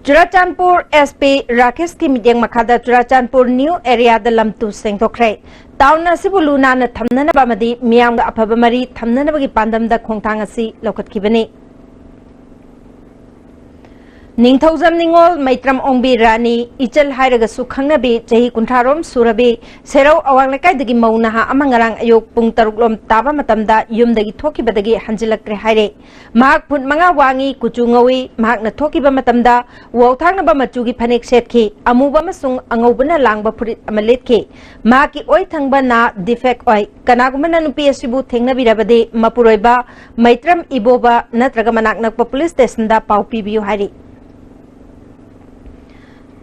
ꯆꯨꯔꯥꯆꯥꯟꯄꯨꯔ S P ꯔꯥꯀꯦꯁꯀꯤ ꯃꯤꯠꯌꯦꯡ ꯃꯈꯥꯗ ꯆꯨꯔꯥꯆꯥꯟꯄꯨꯔ ꯅ꯭ꯌꯨ ꯑꯦꯔꯤꯌꯥꯗ ꯂꯝ ꯇꯨ ꯁꯦꯡꯗꯣꯛꯈ꯭ꯔꯦ꯫ ꯇꯥꯎꯟ ꯑꯁꯤꯕꯨ ꯂꯨ ꯅꯥꯟꯅ ꯊꯝꯅꯅꯕ ꯑꯃꯗꯤ ꯃꯤꯌꯥꯝꯒ ꯑꯐꯕ ꯃꯔꯤ ꯊꯝꯅꯅꯕꯒꯤ ꯄꯥꯟꯗꯝꯗ ꯈꯣꯡꯊꯥꯡ ꯑꯁꯤ ꯂꯧꯈꯠꯈꯤꯕꯅꯤ꯫ ꯅꯤꯡꯊꯧꯖꯝ ꯅꯤꯉꯣꯜ ꯃꯩꯇ꯭ꯔꯝ ꯑꯣꯡꯕꯤ ꯔꯥꯅꯤ ꯏꯆꯜ ꯍꯥꯏꯔꯒꯁꯨ ꯈꯪꯅꯕꯤ ꯆꯍꯤ ꯀꯨꯟꯊ꯭ꯔꯥ ꯔꯣꯝ ꯁꯨꯔꯕꯤ ꯁꯦꯔꯧ ꯑꯋꯥꯡ ꯂꯩꯀꯥꯏꯗꯒꯤ ꯃꯧ ꯅꯍꯥ ꯑꯃ ꯉꯔꯥꯡ ꯑꯌꯨꯛ ꯄꯨꯡ ꯇꯔꯨꯛ ꯂꯣꯝ ꯇꯥꯕ ꯃꯇꯝꯗ ꯌꯨꯝꯗꯒꯤ ꯊꯣꯛꯈꯤꯕꯗꯒꯤ ꯍꯟꯖꯤꯜꯂꯛꯇ꯭ꯔꯦ ꯍꯥꯏꯔꯦ꯫ ꯃꯍꯥꯛ ꯐꯨꯠ ꯃꯉꯥ ꯋꯥꯡꯏ, ꯀꯨꯆꯨ ꯉꯧꯏ꯫ ꯃꯍꯥꯛꯅ ꯊꯣꯛꯈꯤꯕ ꯃꯇꯝꯗ ꯋꯥꯎꯊꯥꯡꯅꯕ ꯃꯆꯨꯒꯤ ꯐꯅꯦꯛ ꯁꯦꯠꯈꯤ, ꯑꯃꯨꯕ ꯑꯃꯁꯨꯡ ꯑꯉꯧꯕꯅ ꯂꯥꯡꯕ ꯐꯨꯔꯤꯠ ꯑꯃ ꯂꯤꯠꯈꯤ꯫ ꯃꯍꯥꯛꯀꯤ ꯑꯣꯏ ꯊꯪꯕ ꯅꯥ defect ꯑꯣꯏ꯫ ꯀꯅꯥꯒꯨꯝꯕꯅ ꯅꯨꯄꯤ ꯑꯁꯤꯕꯨ ꯊꯦꯡꯅꯕꯤꯔꯕꯗꯤ ꯃꯄꯨꯔꯣꯏꯕ ꯃꯩꯇ꯭ꯔꯝ ꯏꯕꯣꯕ ꯅꯠꯇ꯭ꯔꯒ ꯃꯅꯥꯛ ꯅꯛꯄ ꯄꯨꯂꯤꯁ ꯁ꯭ꯇꯦꯁꯟꯗ ꯄꯥꯎ ꯄꯤꯕꯤꯌꯨ ꯍꯥꯏꯔꯤ꯫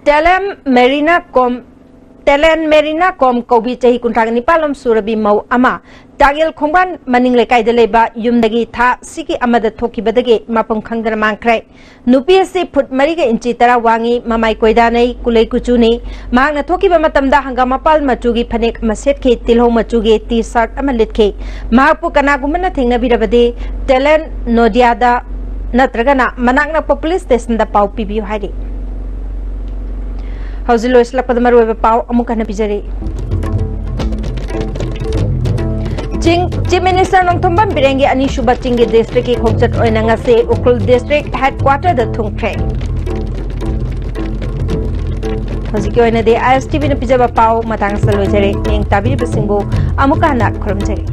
ꯇꯦꯂꯦꯝ ꯃꯦꯔꯤꯅꯥ ꯀꯣꯝ ꯇꯦꯂꯦꯟ ꯃꯦꯔꯤꯅꯥ ꯀꯣꯝ ꯀꯧꯕꯤ ꯆꯍꯤ ꯀꯨꯟꯊ꯭ꯔꯥ ꯅꯤꯄꯥꯜ ꯂꯣꯝ ꯁꯨꯔꯕꯤ ꯃꯧ ꯑꯃ ꯆꯥꯒꯦꯜ ꯈꯣꯡꯕꯥꯟ ꯃꯅꯤꯡ ꯂꯩꯀꯥꯏꯗ ꯂꯩꯕ ꯌꯨꯝꯗꯒꯤ ꯊꯥ ꯑꯁꯤꯒꯤ ꯑꯃꯗ ꯊꯣꯛꯈꯤꯕꯗꯒꯤ ꯃꯐꯝ ꯈꯪꯗꯅ ꯃꯥꯡꯈ꯭ꯔꯦ꯫ ꯅꯨꯄꯤ ꯑꯁꯤ ꯐꯨꯠ ꯃꯔꯤꯒ ꯏꯟꯆꯤ ꯇꯔꯥ ꯋꯥꯡꯏ, ꯃꯃꯥꯏ ꯀꯣꯏꯗꯥꯅꯩ, ꯀꯨꯂꯩ ꯀꯨꯆꯨꯅꯤ꯫ ꯃꯍꯥꯛꯅ ꯊꯣꯛꯈꯤꯕ ꯃꯇꯝꯗ ꯍꯪꯒꯥꯝ ꯃꯄꯥꯜ ꯃꯆꯨꯒꯤ ꯐꯅꯦꯛ ꯑꯃ ꯁꯦꯠꯈꯤ, ꯇꯤꯜꯍꯧ ꯃꯆꯨꯒꯤ ꯇꯤ ꯁꯥꯔꯠ ꯑꯃ ꯂꯤꯠꯈꯤ꯫ ꯃꯍꯥꯛꯄꯨ ꯀꯅꯥꯒꯨꯝꯕꯅ ꯊꯦꯡꯅꯕꯤꯔꯕꯗꯤ ꯇꯦꯂꯦꯟ ꯅꯣꯗꯤꯌꯥꯗ ꯅꯠꯇ꯭ꯔꯒꯅ ꯃꯅꯥꯛ ꯅꯛꯄ ꯄꯨꯂꯤꯁ ꯁ꯭ꯇꯦꯁꯟꯗ ꯄꯥꯎ ꯄꯤꯕꯤꯌꯨ ꯍꯥꯏꯔꯤ꯫ ꯍꯧꯖꯤꯛ ꯂꯣꯏꯁꯤꯜꯂꯛꯄꯗ ꯃꯔꯨꯑꯣꯏꯕ ꯄꯥꯎ ꯑꯃꯨꯛ ꯍꯟꯅ ꯄꯤꯖꯔꯤ꯫ ꯆꯤꯡ, Chief Minister ꯅꯣꯡꯊꯣꯝꯕꯝ ꯕꯤꯔꯦꯟꯒꯤ ꯑꯅꯤꯁꯨꯕ ꯆꯤꯡꯒꯤ district ꯀꯤ ꯈꯣꯡꯆꯠ ꯑꯣꯏꯅ ꯉꯁꯤ ꯎꯈ꯭ꯔꯨꯜ district headquarter ꯗ ꯊꯨꯡꯈ꯭ꯔꯦ꯫ ꯍꯧꯖꯤꯛꯀꯤ ꯑꯣꯏꯅꯗꯤ ISTV ꯅ ꯄꯤꯖꯕ ꯄꯥꯎ ꯃꯇꯥꯡ ꯑꯁꯤꯗ ꯂꯣꯏꯖꯔꯦ꯫ ꯃꯤꯠꯌꯦꯡ ꯇꯥꯕꯤꯔꯤꯕꯁꯤꯡꯕꯨ ꯑꯃꯨꯛꯀ ꯍꯟꯅ ꯈꯨꯔꯨꯝꯖꯔꯤ꯫